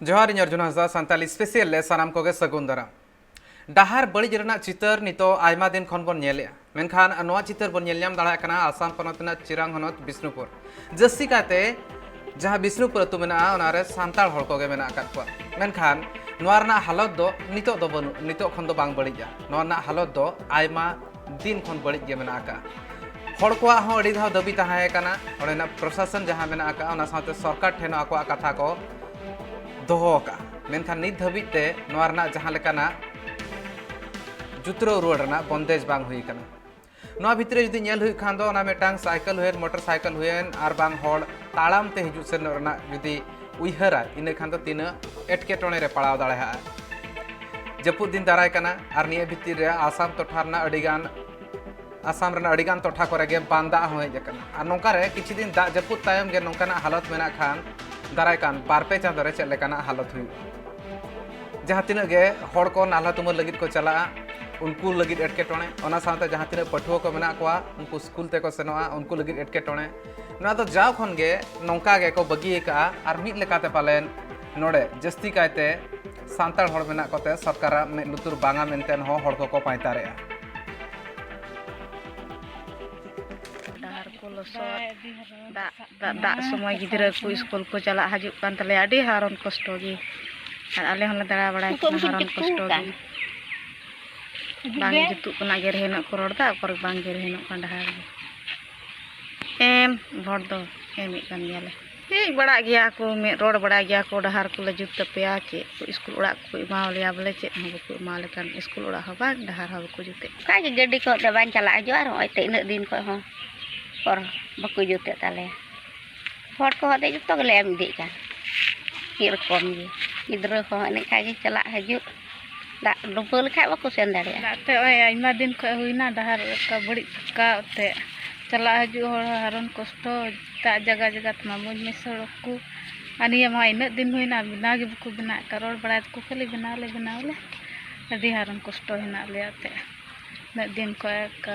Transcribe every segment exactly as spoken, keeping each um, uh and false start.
ᱡᱚᱦᱟᱨ, ᱤᱧ ᱚᱨᱡᱩᱱ ᱦᱟᱸᱥᱫᱟ, ᱥᱟᱱᱛᱟᱞᱤ ᱥᱯᱮᱥᱤᱭᱟᱞ ᱨᱮ ᱥᱟᱱᱟᱢ ᱠᱚᱜᱮ ᱥᱟᱹᱜᱩᱱ ᱫᱟᱨᱟᱢ᱾ ᱰᱟᱦᱟᱨ ᱵᱟᱹᱲᱤᱡ ᱨᱮᱱᱟᱜ ᱪᱤᱛᱟᱹᱨ ᱱᱤᱛᱚᱜ ᱟᱭᱢᱟ ᱫᱤᱱ ᱠᱷᱚᱱ ᱵᱚᱱ ᱧᱮᱞᱮᱜᱼᱟ, ᱢᱮᱱᱠᱷᱟᱱ ᱱᱚᱣᱟ ᱪᱤᱛᱟᱹᱨ ᱵᱚᱱ ᱧᱮᱞ ᱧᱟᱢ ᱫᱟᱲᱮᱭᱟᱜ ᱠᱟᱱᱟ ᱟᱥᱟᱢ ᱯᱚᱱᱚᱛ ᱨᱮᱱᱟᱜ ᱪᱤᱨᱟᱝ ᱦᱚᱱᱚᱛ ᱵᱤᱥᱱᱩᱯᱩᱨ᱾ ᱡᱟᱹᱥᱛᱤ ᱠᱟᱭᱛᱮ ᱡᱟᱦᱟᱸ ᱵᱤᱥᱱᱩᱯᱩᱨ ᱟᱹᱛᱩ ᱢᱮᱱᱟᱜᱼᱟ, ᱚᱱᱟᱨᱮ ᱥᱟᱱᱛᱟᱲ ᱦᱚᱲ ᱠᱚᱜᱮ ᱢᱮᱱᱟᱜ ᱟᱠᱟᱫ ᱠᱚᱣᱟ᱾ ᱢᱮᱱᱠᱷᱟᱱ ᱱᱚᱣᱟ ᱨᱮᱱᱟᱜ ᱦᱟᱞᱚᱛ ᱫᱚ ᱱᱤᱛᱚᱜ ᱫᱚ ᱵᱟᱹᱱᱩᱜ, ᱱᱤᱛᱚᱜ ᱠᱷᱚᱱ ᱫᱚ ᱵᱟᱝ ᱵᱟᱹᱲᱤᱡᱼᱟ᱾ ᱱᱚᱣᱟ ᱨᱮᱱᱟᱜ ᱦᱟᱞᱚᱛ ᱫᱚ ᱟᱭᱢᱟ ᱫᱤᱱ ᱠᱷᱚᱱ ᱵᱟᱹᱲᱤᱡ ᱜᱮ ᱢᱮᱱᱟᱜ ᱟᱠᱟᱫᱼᱟ᱾ ᱦᱚᱲ ᱠᱚᱣᱟᱜ ᱦᱚᱸ ᱟᱹᱰᱤ ᱫᱷᱟᱣ ᱫᱟᱹᱵᱤ ᱛᱟᱦᱮᱸ ᱠᱟᱱᱟ, ᱚᱸᱰᱮᱱᱟᱜ ᱯᱨᱚᱥᱟᱥᱚᱱ ᱡᱟᱦᱟᱸ ᱢᱮᱱᱟᱜ ᱟᱠᱟᱫᱼᱟ, ᱚᱱᱟ ᱥᱟᱶᱛᱮ ᱥᱚᱨᱠᱟᱨ ᱴᱷᱮᱱ ᱦᱚᱸ ᱟᱠᱚᱣᱟᱜ ᱠᱟᱛᱷᱟ ᱠᱚ ᱫᱚᱦᱚ ᱟᱠᱟᱫᱼᱟ᱾ ᱢᱮᱱᱠᱷᱟᱱ ᱱᱤᱛ ᱫᱷᱟᱹᱵᱤᱡ ᱛᱮ ᱱᱚᱣᱟ ᱨᱮᱱᱟᱜ ᱡᱟᱦᱟᱸ ᱞᱮᱠᱟᱱᱟᱜ ᱡᱩᱛᱨᱟᱹᱣ ᱨᱩᱣᱟᱹᱲ ᱨᱮᱱᱟᱜ ᱵᱚᱱᱫᱮᱡ ᱵᱟᱝ ᱦᱩᱭ ᱟᱠᱟᱱᱟ᱾ ᱱᱚᱣᱟ ᱵᱷᱤᱛᱨᱤ ᱨᱮ ᱡᱩᱫᱤ ᱧᱮᱞ ᱦᱩᱭᱩᱜ ᱠᱷᱟᱱ ᱫᱚ, ᱚᱱᱟ ᱢᱤᱫᱴᱟᱝ ᱥᱟᱭᱠᱮᱞ ᱦᱩᱭᱮᱱ, ᱢᱚᱴᱚᱨ ᱥᱟᱭᱠᱮᱞ ᱦᱩᱭᱮᱱ, ᱟᱨ ᱵᱟᱝ ᱦᱚᱲ ᱛᱟᱲᱟᱢ ᱛᱮ ᱦᱤᱡᱩᱜ ᱥᱮᱱᱚᱜ ᱨᱮᱱᱟᱜ ᱡᱩᱫᱤ ᱩᱭᱦᱟᱹᱨᱟ, ᱤᱱᱟᱹ ᱠᱷᱟᱱ ᱫᱚ ᱛᱤᱱᱟᱹᱜ ᱮᱴᱠᱮᱴᱚᱬᱮ ᱨᱮ ᱯᱟᱲᱟᱣ ᱫᱟᱲᱮᱭᱟᱜᱼᱟ᱾ ᱡᱟᱹᱯᱩᱫ ᱫᱤᱱ ᱫᱟᱨᱟᱭ ᱠᱟᱱᱟ, ᱟᱨ ᱱᱤᱭᱟᱹ ᱵᱷᱤᱛᱤᱨ ᱨᱮ ᱟᱥᱟᱢ ᱴᱚᱴᱷᱟ ᱨᱮᱱᱟᱜ ᱟᱹᱰᱤᱜᱟᱱ, ᱟᱥᱟᱢ ᱨᱮᱱᱟᱜ ᱟᱹᱰᱤᱜᱟᱱ ᱴᱚᱴᱷᱟ ᱠᱚᱨᱮ ᱜᱮ ᱵᱟᱱ ᱫᱟᱜ ᱦᱚᱸ ᱦᱮᱡ ᱟᱠᱟᱱᱟ᱾ ᱟᱨ ᱱᱚᱝᱠᱟ ᱨᱮ ᱠᱤᱪᱷᱩ ᱫᱤᱱ ᱫᱟᱜ ᱡᱟᱹᱯᱩᱫ ᱛᱟᱭᱚᱢ ᱜᱮ ᱱᱚᱝᱠᱟᱱᱟᱜ ᱦᱟᱞᱚᱛ ᱢᱮᱱᱟᱜ ᱠᱷᱟᱱ, ᱫᱟᱨᱟᱭ ᱠᱟᱱ ᱵᱟᱨ ᱯᱮ ᱪᱟᱸᱫᱳ ᱨᱮ ᱪᱮᱫ ᱞᱮᱠᱟᱱᱟᱜ ᱦᱟᱞᱚᱛ ᱦᱩᱭᱩᱜᱼᱟ? ᱡᱟᱦᱟᱸ ᱛᱤᱱᱟᱹᱜ ᱜᱮ ᱦᱚᱲ ᱠᱚ ᱱᱟᱞᱦᱟ ᱛᱩᱢᱟᱹᱞ ᱞᱟᱹᱜᱤᱫ ᱠᱚ ᱪᱟᱞᱟᱜᱼᱟ, ᱩᱱᱠᱩ ᱞᱟᱹᱜᱤᱫ ᱮᱴᱠᱮᱴᱚᱬᱮ᱾ ᱚᱱᱟ ᱥᱟᱶᱛᱮ ᱡᱟᱦᱟᱸ ᱛᱤᱱᱟᱹᱜ ᱯᱟᱹᱴᱷᱩᱣᱟᱹ ᱠᱚ ᱢᱮᱱᱟᱜ ᱠᱚᱣᱟ, ᱩᱱᱠᱩ ᱥᱠᱩᱞ ᱛᱮᱠᱚ ᱥᱮᱱᱚᱜᱼᱟ, ᱩᱱᱠᱩ ᱞᱟᱹᱜᱤᱫ ᱮᱴᱠᱮᱴᱚᱬᱮ᱾ ᱱᱚᱣᱟ ᱫᱚ ᱡᱟᱣ ᱠᱷᱚᱱ ᱜᱮ ᱱᱚᱝᱠᱟ ᱜᱮᱠᱚ ᱵᱟᱹᱜᱤ ᱟᱠᱟᱫᱼᱟ᱾ ᱟᱨ ᱢᱤᱫ ᱞᱮᱠᱟᱛᱮ ᱯᱟᱞᱮᱱ ᱱᱚᱰᱮ ᱡᱟᱹᱥᱛᱤ ᱠᱟᱭᱛᱮ ᱥᱟᱱᱛᱟᱲ ᱦᱚᱲ ᱢᱮᱱᱟᱜ ᱠᱚᱛᱮ ᱥᱚᱨᱠᱟᱨᱟᱜ ᱢᱮᱫ ᱞᱩᱛᱩᱨ ᱵᱟᱝᱟ ᱢᱮᱱᱛᱮ ᱦᱚᱸ ᱦᱚᱲ ᱠᱚᱠᱚ ᱯᱟᱸᱭᱛᱟᱨᱮᱜᱼᱟ᱾ ᱰᱟᱦᱟᱨ ᱠᱚ ᱞᱚᱥᱚᱫ, ᱫᱟᱜ, ᱫᱟᱜ, ᱫᱟᱜ ᱥᱚᱢᱚᱭ ᱜᱤᱫᱽᱨᱟᱹ ᱠᱚ ᱥᱠᱩᱞ ᱠᱚ ᱪᱟᱞᱟᱜ ᱦᱤᱡᱩᱜ ᱠᱟᱱ ᱛᱟᱞᱮᱭᱟ, ᱟᱹᱰᱤ ᱦᱟᱨᱚᱱ ᱠᱚᱥᱴᱚ ᱜᱮ᱾ ᱟᱨ ᱟᱞᱮ ᱦᱚᱸᱞᱮ ᱫᱟᱬᱟ ᱵᱟᱲᱟᱭ ᱱᱤᱛᱚᱜ ᱠᱟᱱᱟ, ᱢᱤᱥᱤᱱ ᱦᱟᱨᱚᱱ ᱪᱟᱹᱞᱩ ᱠᱚᱥᱴᱚ ᱟᱠᱟᱱ᱾ ᱜᱮ᱾ ᱦᱤᱡᱩᱜ ᱵᱟᱝ ᱵᱮᱱ᱾ ᱡᱩᱛᱩᱜ ᱠᱟᱱᱟ, ᱜᱮᱨ ᱦᱮᱱᱚᱜ ᱠᱚ ᱨᱚᱲ ᱮᱫᱟ, ᱚᱠᱚᱨ ᱵᱟᱝ ᱜᱮᱨ ᱦᱮᱱᱚᱜ ᱠᱟᱱ ᱰᱟᱦᱟᱨ ᱜᱮ᱾ ᱮᱢ ᱦᱚᱲ ᱫᱚ ᱮᱢᱮᱫ ᱠᱟᱱ ᱜᱮᱭᱟᱞᱮ᱾ ᱦᱮᱡ ᱵᱟᱲᱟᱜ ᱜᱮᱭᱟ ᱠᱚ, ᱢᱮᱫ ᱨᱚᱲ ᱵᱟᱲᱟᱭ ᱜᱮᱭᱟ ᱠᱚ, ᱰᱟᱦᱟᱨ ᱠᱚᱞᱮ ᱡᱩᱛ ᱛᱟᱯᱮᱭᱟ, ᱪᱮᱫ ᱠᱚ ᱥᱠᱩᱞ ᱚᱲᱟᱜ ᱠᱚᱠᱚ ᱮᱢᱟᱣ ᱞᱮᱭᱟ, ᱵᱚᱞᱮ ᱪᱮᱫ ᱦᱚᱸ ᱵᱟᱠᱚ ᱮᱢᱟᱣ ᱞᱮᱠᱟᱱ, ᱥᱠᱩᱞ ᱚᱲᱟᱜ ᱦᱚᱸ ᱵᱟᱝ, ᱰᱟᱦᱟᱨ ᱦᱚᱸ ᱵᱟᱠᱚ ᱡᱩᱛᱮᱫ᱾ ᱚᱱᱠᱟ ᱜᱮ ᱜᱟᱹᱰᱤ ᱠᱚ ᱮᱱᱛᱮᱫ ᱵᱟᱝ ᱪᱟᱞᱟᱜ ᱦᱤᱡᱩᱜᱼᱟ, ᱟᱨ ᱱᱚᱜᱼᱚᱭ ᱛᱚ ᱤᱱᱟᱹᱜ ᱫᱤᱱ ᱠᱷᱚᱱ ᱦᱚᱸ ᱦᱚᱨ ᱵᱟᱠᱚ ᱡᱩᱛᱮᱫ ᱛᱟᱞᱮᱭᱟ᱾ ᱦᱚᱲ ᱠᱚᱦᱚᱸ ᱮᱱᱛᱮᱫ ᱡᱚᱛᱚ ᱜᱮᱞᱮ ᱮᱢ ᱤᱫᱤᱭᱮᱫ ᱠᱟᱱ, ᱢᱤᱫ ᱨᱚᱠᱚᱢ ᱜᱮ᱾ ᱜᱤᱫᱽᱨᱟᱹ ᱠᱚᱦᱚᱸ ᱮᱱᱮᱡ ᱠᱷᱟᱡ ᱜᱮ ᱪᱟᱞᱟᱜ ᱦᱤᱡᱩᱜ, ᱫᱟᱜ ᱰᱩᱵᱟᱹ ᱞᱮᱠᱷᱟᱡ ᱵᱟᱠᱚ ᱥᱮᱱ ᱫᱟᱲᱮᱭᱟᱜᱼᱟ᱾ ᱫᱟᱜ ᱛᱮ ᱱᱚᱜᱼᱚᱭ ᱟᱭᱢᱟ ᱫᱤᱱ ᱠᱷᱚᱱ ᱦᱩᱭᱱᱟ, ᱰᱟᱦᱟᱨ ᱚᱠᱟ ᱵᱟᱹᱲᱤᱡ ᱯᱷᱟᱸᱠᱟ ᱛᱮ ᱪᱟᱞᱟᱜ ᱦᱤᱡᱩᱜ ᱦᱚᱲ ᱦᱚᱸ ᱦᱟᱨᱚᱱ ᱠᱚᱥᱴᱚ, ᱫᱟᱜ ᱡᱟᱭᱜᱟ ᱡᱟᱭᱜᱟ ᱛᱮᱢᱟ ᱢᱚᱡᱽ ᱢᱮ ᱥᱚᱲᱚᱠ ᱠᱚ᱾ ᱟᱨ ᱱᱤᱭᱟᱹ ᱢᱟ ᱤᱱᱟᱹᱜ ᱫᱤᱱ ᱦᱩᱭᱱᱟ, ᱵᱮᱱᱟᱣ ᱜᱮ ᱵᱟᱠᱚ ᱵᱮᱱᱟᱣᱮᱫ ᱠᱟᱱ, ᱨᱚᱲ ᱵᱟᱲᱟᱭ ᱫᱟᱠᱚ ᱠᱷᱟᱹᱞᱤ ᱵᱮᱱᱟᱣ ᱞᱮ ᱵᱮᱱᱟᱣ ᱞᱮ᱾ ᱟᱹᱰᱤ ᱦᱟᱨᱚᱱ ᱠᱚᱥᱴᱚ ᱦᱮᱱᱟᱜ ᱞᱮᱭᱟ ᱮᱱᱛᱮᱫ᱾ ᱩᱱᱟᱹᱜ ᱫᱤᱱ ᱠᱷᱚᱱ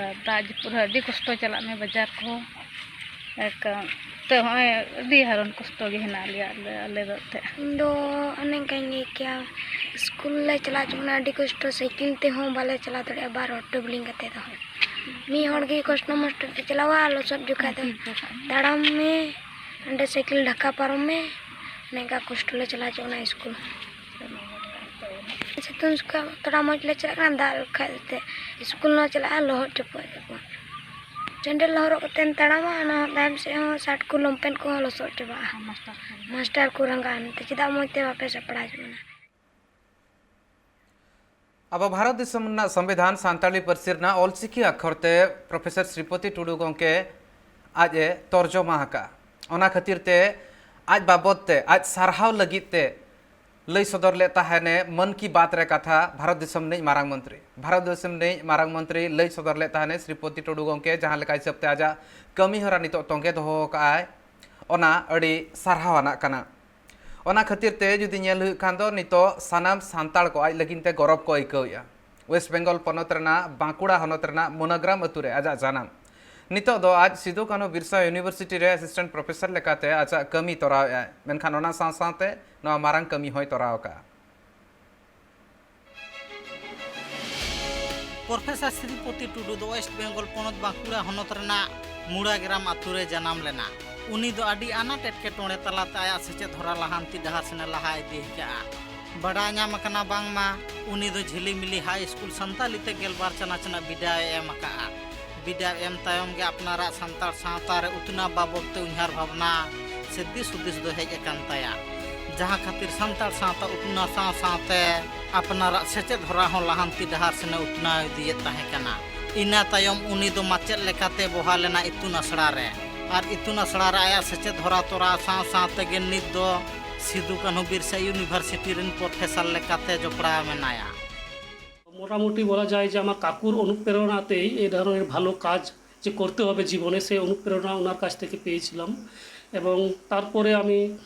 ᱫᱟᱜ ᱡᱟᱹᱯᱩᱫ ᱨᱮᱦᱚᱸ ᱟᱹᱰᱤ ᱠᱚᱥᱴᱚ ᱪᱟᱞᱟᱜ ᱢᱮ ᱵᱟᱡᱟᱨ ᱠᱚᱦᱚᱸ᱾ ᱮᱠᱟᱞ᱾ ᱛᱚ ᱦᱚᱸᱜᱼᱚᱭ ᱟᱹᱰᱤ ᱦᱟᱨᱚᱱ ᱠᱚᱥᱴᱚ ᱜᱮ ᱦᱮᱱᱟᱜ ᱞᱮᱭᱟ ᱟᱞᱮ, ᱟᱞᱮ ᱫᱚ ᱮᱱᱛᱮᱫ᱾ ᱤᱧ ᱫᱚ ᱚᱱᱮ ᱚᱱᱠᱟᱧ ᱞᱟᱹᱭ ᱠᱮᱭᱟ, ᱥᱠᱩᱞ ᱞᱮ ᱪᱟᱞᱟᱜ ᱡᱚᱠᱷᱚᱱ ᱟᱹᱰᱤ ᱠᱚᱥᱴᱚ, ᱥᱟᱭᱠᱮᱞ ᱛᱮᱦᱚᱸ ᱵᱟᱞᱮ ᱪᱟᱞᱟᱣ ᱫᱟᱲᱮᱭᱟᱜᱼᱟ ᱵᱟᱨ ᱦᱚᱲ ᱴᱩᱵᱞᱤᱝ ᱠᱟᱛᱮ ᱫᱚ᱾ ᱢᱤᱫ ᱦᱚᱲ ᱜᱮ ᱠᱚᱥᱴᱚ ᱢᱚᱥᱴᱚ ᱛᱮ ᱪᱟᱞᱟᱣᱟ, ᱞᱚᱥᱚᱫ ᱡᱚᱠᱷᱟᱡ ᱫᱚ ᱛᱟᱲᱟᱢ ᱢᱮ, ᱚᱸᱰᱮ ᱥᱟᱭᱠᱮᱞ ᱰᱷᱟᱠᱟ ᱯᱟᱨᱚᱢ ᱢᱮ, ᱚᱱᱮ ᱚᱱᱠᱟ ᱠᱚᱥᱴᱚ ᱞᱮ ᱪᱟᱞᱟᱣ ᱦᱚᱪᱚ ᱠᱟᱱᱟ ᱥᱠᱩᱞ᱾ ᱥᱤᱛᱩᱝ ᱡᱚᱠᱷᱟᱡ ᱛᱷᱚᱲᱟ ᱢᱚᱡᱽ ᱞᱮ ᱪᱟᱞᱟᱜ ᱠᱟᱱᱟ, ᱫᱟᱜ ᱞᱮᱠᱷᱟᱡ ᱛᱮ ᱥᱠᱩᱞ ᱦᱚᱸ ᱪᱟᱞᱟᱜᱼᱟ ᱞᱚᱦᱚᱫ ᱪᱚᱯᱚᱫ ᱪᱚᱯᱚᱫ᱾ ᱥᱮᱱᱰᱮᱞ ᱦᱚᱨᱚᱜ ᱠᱟᱛᱮᱢ ᱛᱟᱲᱟᱢᱟ, ᱚᱱᱟ ᱦᱚᱸ ᱛᱟᱭᱚᱢ ᱥᱮᱫ ᱦᱚᱸ ᱥᱟᱨᱴ ᱠᱚ ᱞᱚᱢᱯᱮᱱ ᱠᱚᱦᱚᱸ ᱞᱚᱥᱚᱫ ᱪᱟᱵᱟᱜᱼᱟ᱾ ᱢᱟᱥᱴᱟᱨ ᱠᱚ᱾ ᱢᱟᱥᱴᱟᱨ ᱠᱚ ᱨᱟᱸᱜᱟᱜᱼᱟ, ᱢᱮᱱᱛᱮ ᱪᱮᱫᱟᱜ ᱢᱚᱡᱽ ᱛᱮ ᱵᱟᱯᱮ ᱥᱟᱯᱲᱟᱣ ᱦᱚᱪᱚ ᱵᱚᱱᱟ? ᱟᱵᱚ ᱵᱷᱟᱨᱚᱛ ᱫᱤᱥᱚᱢ ᱨᱮᱱᱟᱜ ᱥᱚᱝᱵᱤᱫᱷᱟᱱ ᱥᱟᱱᱛᱟᱲᱤ ᱯᱟᱹᱨᱥᱤ ᱨᱮᱱᱟᱜ ᱚᱞᱪᱤᱠᱤ ᱟᱠᱷᱚᱨ ᱛᱮ ᱯᱨᱚᱯᱷᱮᱥᱚᱨ ᱥᱨᱤᱯᱚᱛᱤ ᱴᱩᱰᱩ ᱜᱚᱢᱠᱮ ᱟᱡ ᱮ ᱛᱚᱨᱡᱚᱢᱟ ᱟᱠᱟᱫᱼᱟ᱾ ᱚᱱᱟ ᱠᱷᱟᱹᱛᱤᱨ ᱛᱮ ᱟᱡ ᱵᱟᱵᱚᱫ ᱛᱮ, ᱟᱡ ᱥᱟᱨᱦᱟᱣ ᱞᱟᱹᱜᱤᱫ ᱛᱮ ᱞᱟᱹᱭ ᱥᱚᱫᱚᱨ ᱞᱮᱫ ᱛᱟᱦᱮᱱᱮ ᱢᱚᱱ ᱠᱤ ᱵᱟᱛ ᱨᱮ ᱠᱟᱛᱷᱟ ᱵᱷᱟᱨᱚᱛ ᱫᱤᱥᱚᱢ ᱨᱤᱱᱤᱡ ᱢᱟᱨᱟᱝ ᱢᱚᱱᱛᱨᱤ᱾ ᱵᱷᱟᱨᱚᱛ ᱫᱤᱥᱚᱢ ᱨᱤᱱᱤᱡ ᱢᱟᱨᱟᱝ ᱢᱚᱱᱛᱨᱤ ᱞᱟᱹᱭ ᱥᱚᱫᱚᱨ ᱞᱮᱫ ᱛᱟᱦᱮᱱᱮ ᱥᱨᱤᱯᱚᱛᱤ ᱴᱩᱰᱩ ᱜᱚᱢᱠᱮ ᱡᱟᱦᱟᱸ ᱞᱮᱠᱟ ᱦᱤᱥᱟᱹᱵ ᱛᱮ ᱟᱡᱟᱜ ᱠᱟᱹᱢᱤ ᱦᱚᱨᱟ ᱱᱤᱛᱚᱜ ᱛᱚᱸᱜᱮ ᱫᱚᱦᱚ ᱟᱠᱟᱫᱼᱟᱭ, ᱚᱱᱟ ᱟᱹᱰᱤ ᱥᱟᱨᱦᱟᱣ ᱟᱱᱟᱜ ᱠᱟᱱᱟ᱾ ᱚᱱᱟ ᱠᱷᱟᱹᱛᱤᱨ ᱛᱮ ᱡᱩᱫᱤ ᱧᱮᱞ ᱦᱩᱭᱩᱜ ᱠᱷᱟᱱ ᱫᱚ ᱱᱤᱛᱚᱜ ᱥᱟᱱᱟᱢ ᱥᱟᱱᱛᱟᱲ ᱠᱚ ᱟᱡ ᱞᱟᱹᱜᱤᱫ ᱛᱮ ᱜᱚᱨᱚᱵᱽ ᱠᱚ ᱟᱹᱭᱠᱟᱹᱣᱮᱫᱼᱟ᱾ ᱳᱭᱮᱥᱴ ᱵᱮᱝᱜᱚᱞ ᱯᱚᱱᱚᱛ ᱨᱮᱱᱟᱜ ᱵᱟᱸᱠᱩᱲᱟ ᱦᱚᱱᱚᱛ ᱨᱮᱱᱟᱜ ᱢᱚᱱᱳᱜᱨᱟᱢ ᱟᱹᱛᱩ ᱨᱮ ᱟᱡᱟᱜ ᱡᱟᱱᱟᱢ᱾ ᱱᱤᱛᱚᱜ ᱫᱚ ᱟᱡ ᱥᱤᱫᱩ ᱠᱟᱹᱱᱦᱩ ᱵᱤᱨᱥᱟ ᱤᱭᱩᱱᱤᱵᱷᱟᱨᱥᱤᱴᱤ ᱨᱮ ᱮᱥᱤᱥᱴᱮᱱᱴ ᱯᱨᱚᱯᱷᱮᱥᱚᱨ ᱞᱮᱠᱟᱛᱮ ᱟᱡᱟᱜ ᱠᱟᱹᱢᱤ ᱛᱚᱨᱟᱣᱮᱫᱼᱟᱭ, ᱢᱮᱱᱠᱷᱟᱱ ᱚᱱᱟ ᱥᱟᱶ ᱥᱟᱶᱛᱮ ᱱᱚᱣᱟ ᱢᱟᱨᱟᱝ ᱠᱟᱹᱢᱤ ᱦᱚᱸᱭ ᱛᱚᱨᱟᱣ ᱟᱠᱟᱫᱼᱟ᱾ ᱯᱨᱚᱯᱷᱮᱥᱚᱨ ᱥᱨᱤᱯᱚᱛᱤ ᱴᱩᱰᱩ ᱫᱚ ᱳᱭᱮᱥᱴ ᱵᱮᱝᱜᱚᱞ ᱯᱚᱱᱚᱛ ᱵᱟᱸᱠᱩᱲᱟ ᱦᱚᱱᱚᱛ ᱨᱮᱱᱟᱜ ᱢᱩᱲᱟᱜᱨᱟᱢ ᱟᱛᱳ ᱨᱮ ᱡᱟᱱᱟᱢ ᱞᱮᱱᱟ᱾ ᱩᱱᱤ ᱫᱚ ᱟᱹᱰᱤ ᱟᱱᱟᱴ ᱮᱴᱠᱮᱴᱚᱬᱮ ᱛᱟᱞᱟᱛᱮ ᱟᱭᱟᱜ ᱥᱮᱪᱮᱫ ᱦᱚᱨᱟ ᱞᱟᱦᱟᱱᱛᱤ ᱰᱟᱦᱟᱨ ᱥᱮᱱ ᱮ ᱞᱟᱦᱟ ᱤᱫᱤ ᱟᱠᱟᱫᱼᱟ᱾ ᱵᱟᱰᱟᱭ ᱧᱟᱢ ᱟᱠᱟᱱᱟ ᱵᱟᱝᱢᱟ ᱩᱱᱤ ᱫᱚ ᱡᱷᱤᱞᱤᱢᱤᱞᱤ ᱦᱟᱭ ᱥᱠᱩᱞ ᱥᱟᱱᱛᱟᱞᱤ ᱛᱮ ᱜᱮᱞᱵᱟᱨ ᱪᱟᱱᱟᱪ ᱨᱮᱱᱟᱜ ᱵᱤᱰᱟᱣ ᱮ ᱮᱢ ᱟᱠᱟᱫᱼᱟ᱾ ᱵᱤᱰᱟᱣ ᱮᱢ ᱛᱟᱭᱚᱢ ᱜᱮ ᱟᱯᱱᱟᱨᱟᱜ ᱥᱟᱱᱛᱟᱲ ᱥᱟᱶᱛᱟ ᱨᱮ ᱩᱛᱱᱟᱹᱣ ᱵᱟᱵᱚᱫ ᱛᱮ ᱩᱭᱦᱟᱹᱨ ᱵᱷᱟᱵᱽᱱᱟ ᱥᱮ ᱫᱤᱥ ᱦᱩᱫᱤᱥ ᱫᱚ ᱦᱮᱡ ᱟᱠᱟᱱ ᱛᱟᱭᱟ, ᱡᱟᱦᱟᱸ ᱠᱷᱟᱹᱛᱤᱨ ᱥᱟᱱᱛᱟᱲ ᱥᱟᱶᱛᱟ ᱩᱛᱱᱟᱹᱣ ᱥᱟᱶ ᱥᱟᱶᱛᱮ ᱟᱯᱱᱟᱨᱟᱜ ᱥᱮᱪᱮᱫ ᱦᱚᱨᱟ ᱦᱚᱸ ᱞᱟᱦᱟᱱᱛᱤ ᱰᱟᱦᱟᱨ ᱥᱮᱱ ᱮ ᱩᱛᱱᱟᱹᱣ ᱤᱫᱤᱭᱮᱫ ᱛᱟᱦᱮᱸ ᱠᱟᱱᱟ᱾ ᱤᱱᱟᱹ ᱛᱟᱭᱚᱢ ᱩᱱᱤ ᱫᱚ ᱢᱟᱪᱮᱫ ᱞᱮᱠᱟᱛᱮ ᱵᱚᱦᱟᱞ ᱮᱱᱟ ᱤᱛᱩᱱ ᱟᱥᱲᱟ ᱨᱮ, ᱟᱨ ᱤᱛᱩᱱ ᱟᱥᱲᱟ ᱨᱮ ᱟᱭᱟᱜ ᱥᱮᱪᱮᱫ ᱦᱚᱨᱟ ᱛᱚᱨᱟᱣ ᱥᱟᱶ ᱥᱟᱶ ᱛᱮᱜᱮ ᱱᱤᱛ ᱫᱚ ᱥᱤᱫᱩ ᱠᱟᱹᱱᱦᱩ ᱵᱤᱨᱥᱟ ᱤᱭᱩᱱᱤᱵᱷᱟᱨᱥᱤᱴᱤ ᱨᱮᱱ ᱯᱨᱚᱯᱷᱮᱥᱚᱨ ᱞᱮᱠᱟᱛᱮ ᱡᱚᱯᱲᱟᱣ ᱢᱮᱱᱟᱭᱟ᱾ মোটামুটি বলা যায় যে আমার কাকুর অনুপ্রেরণাতেই এই ধরনের ভালো কাজ যে করতে হবে জীবনে, সেই অনুপ্রেরণা ওনার কাছ থেকে পেয়েছিলাম। এবং তারপরে আমি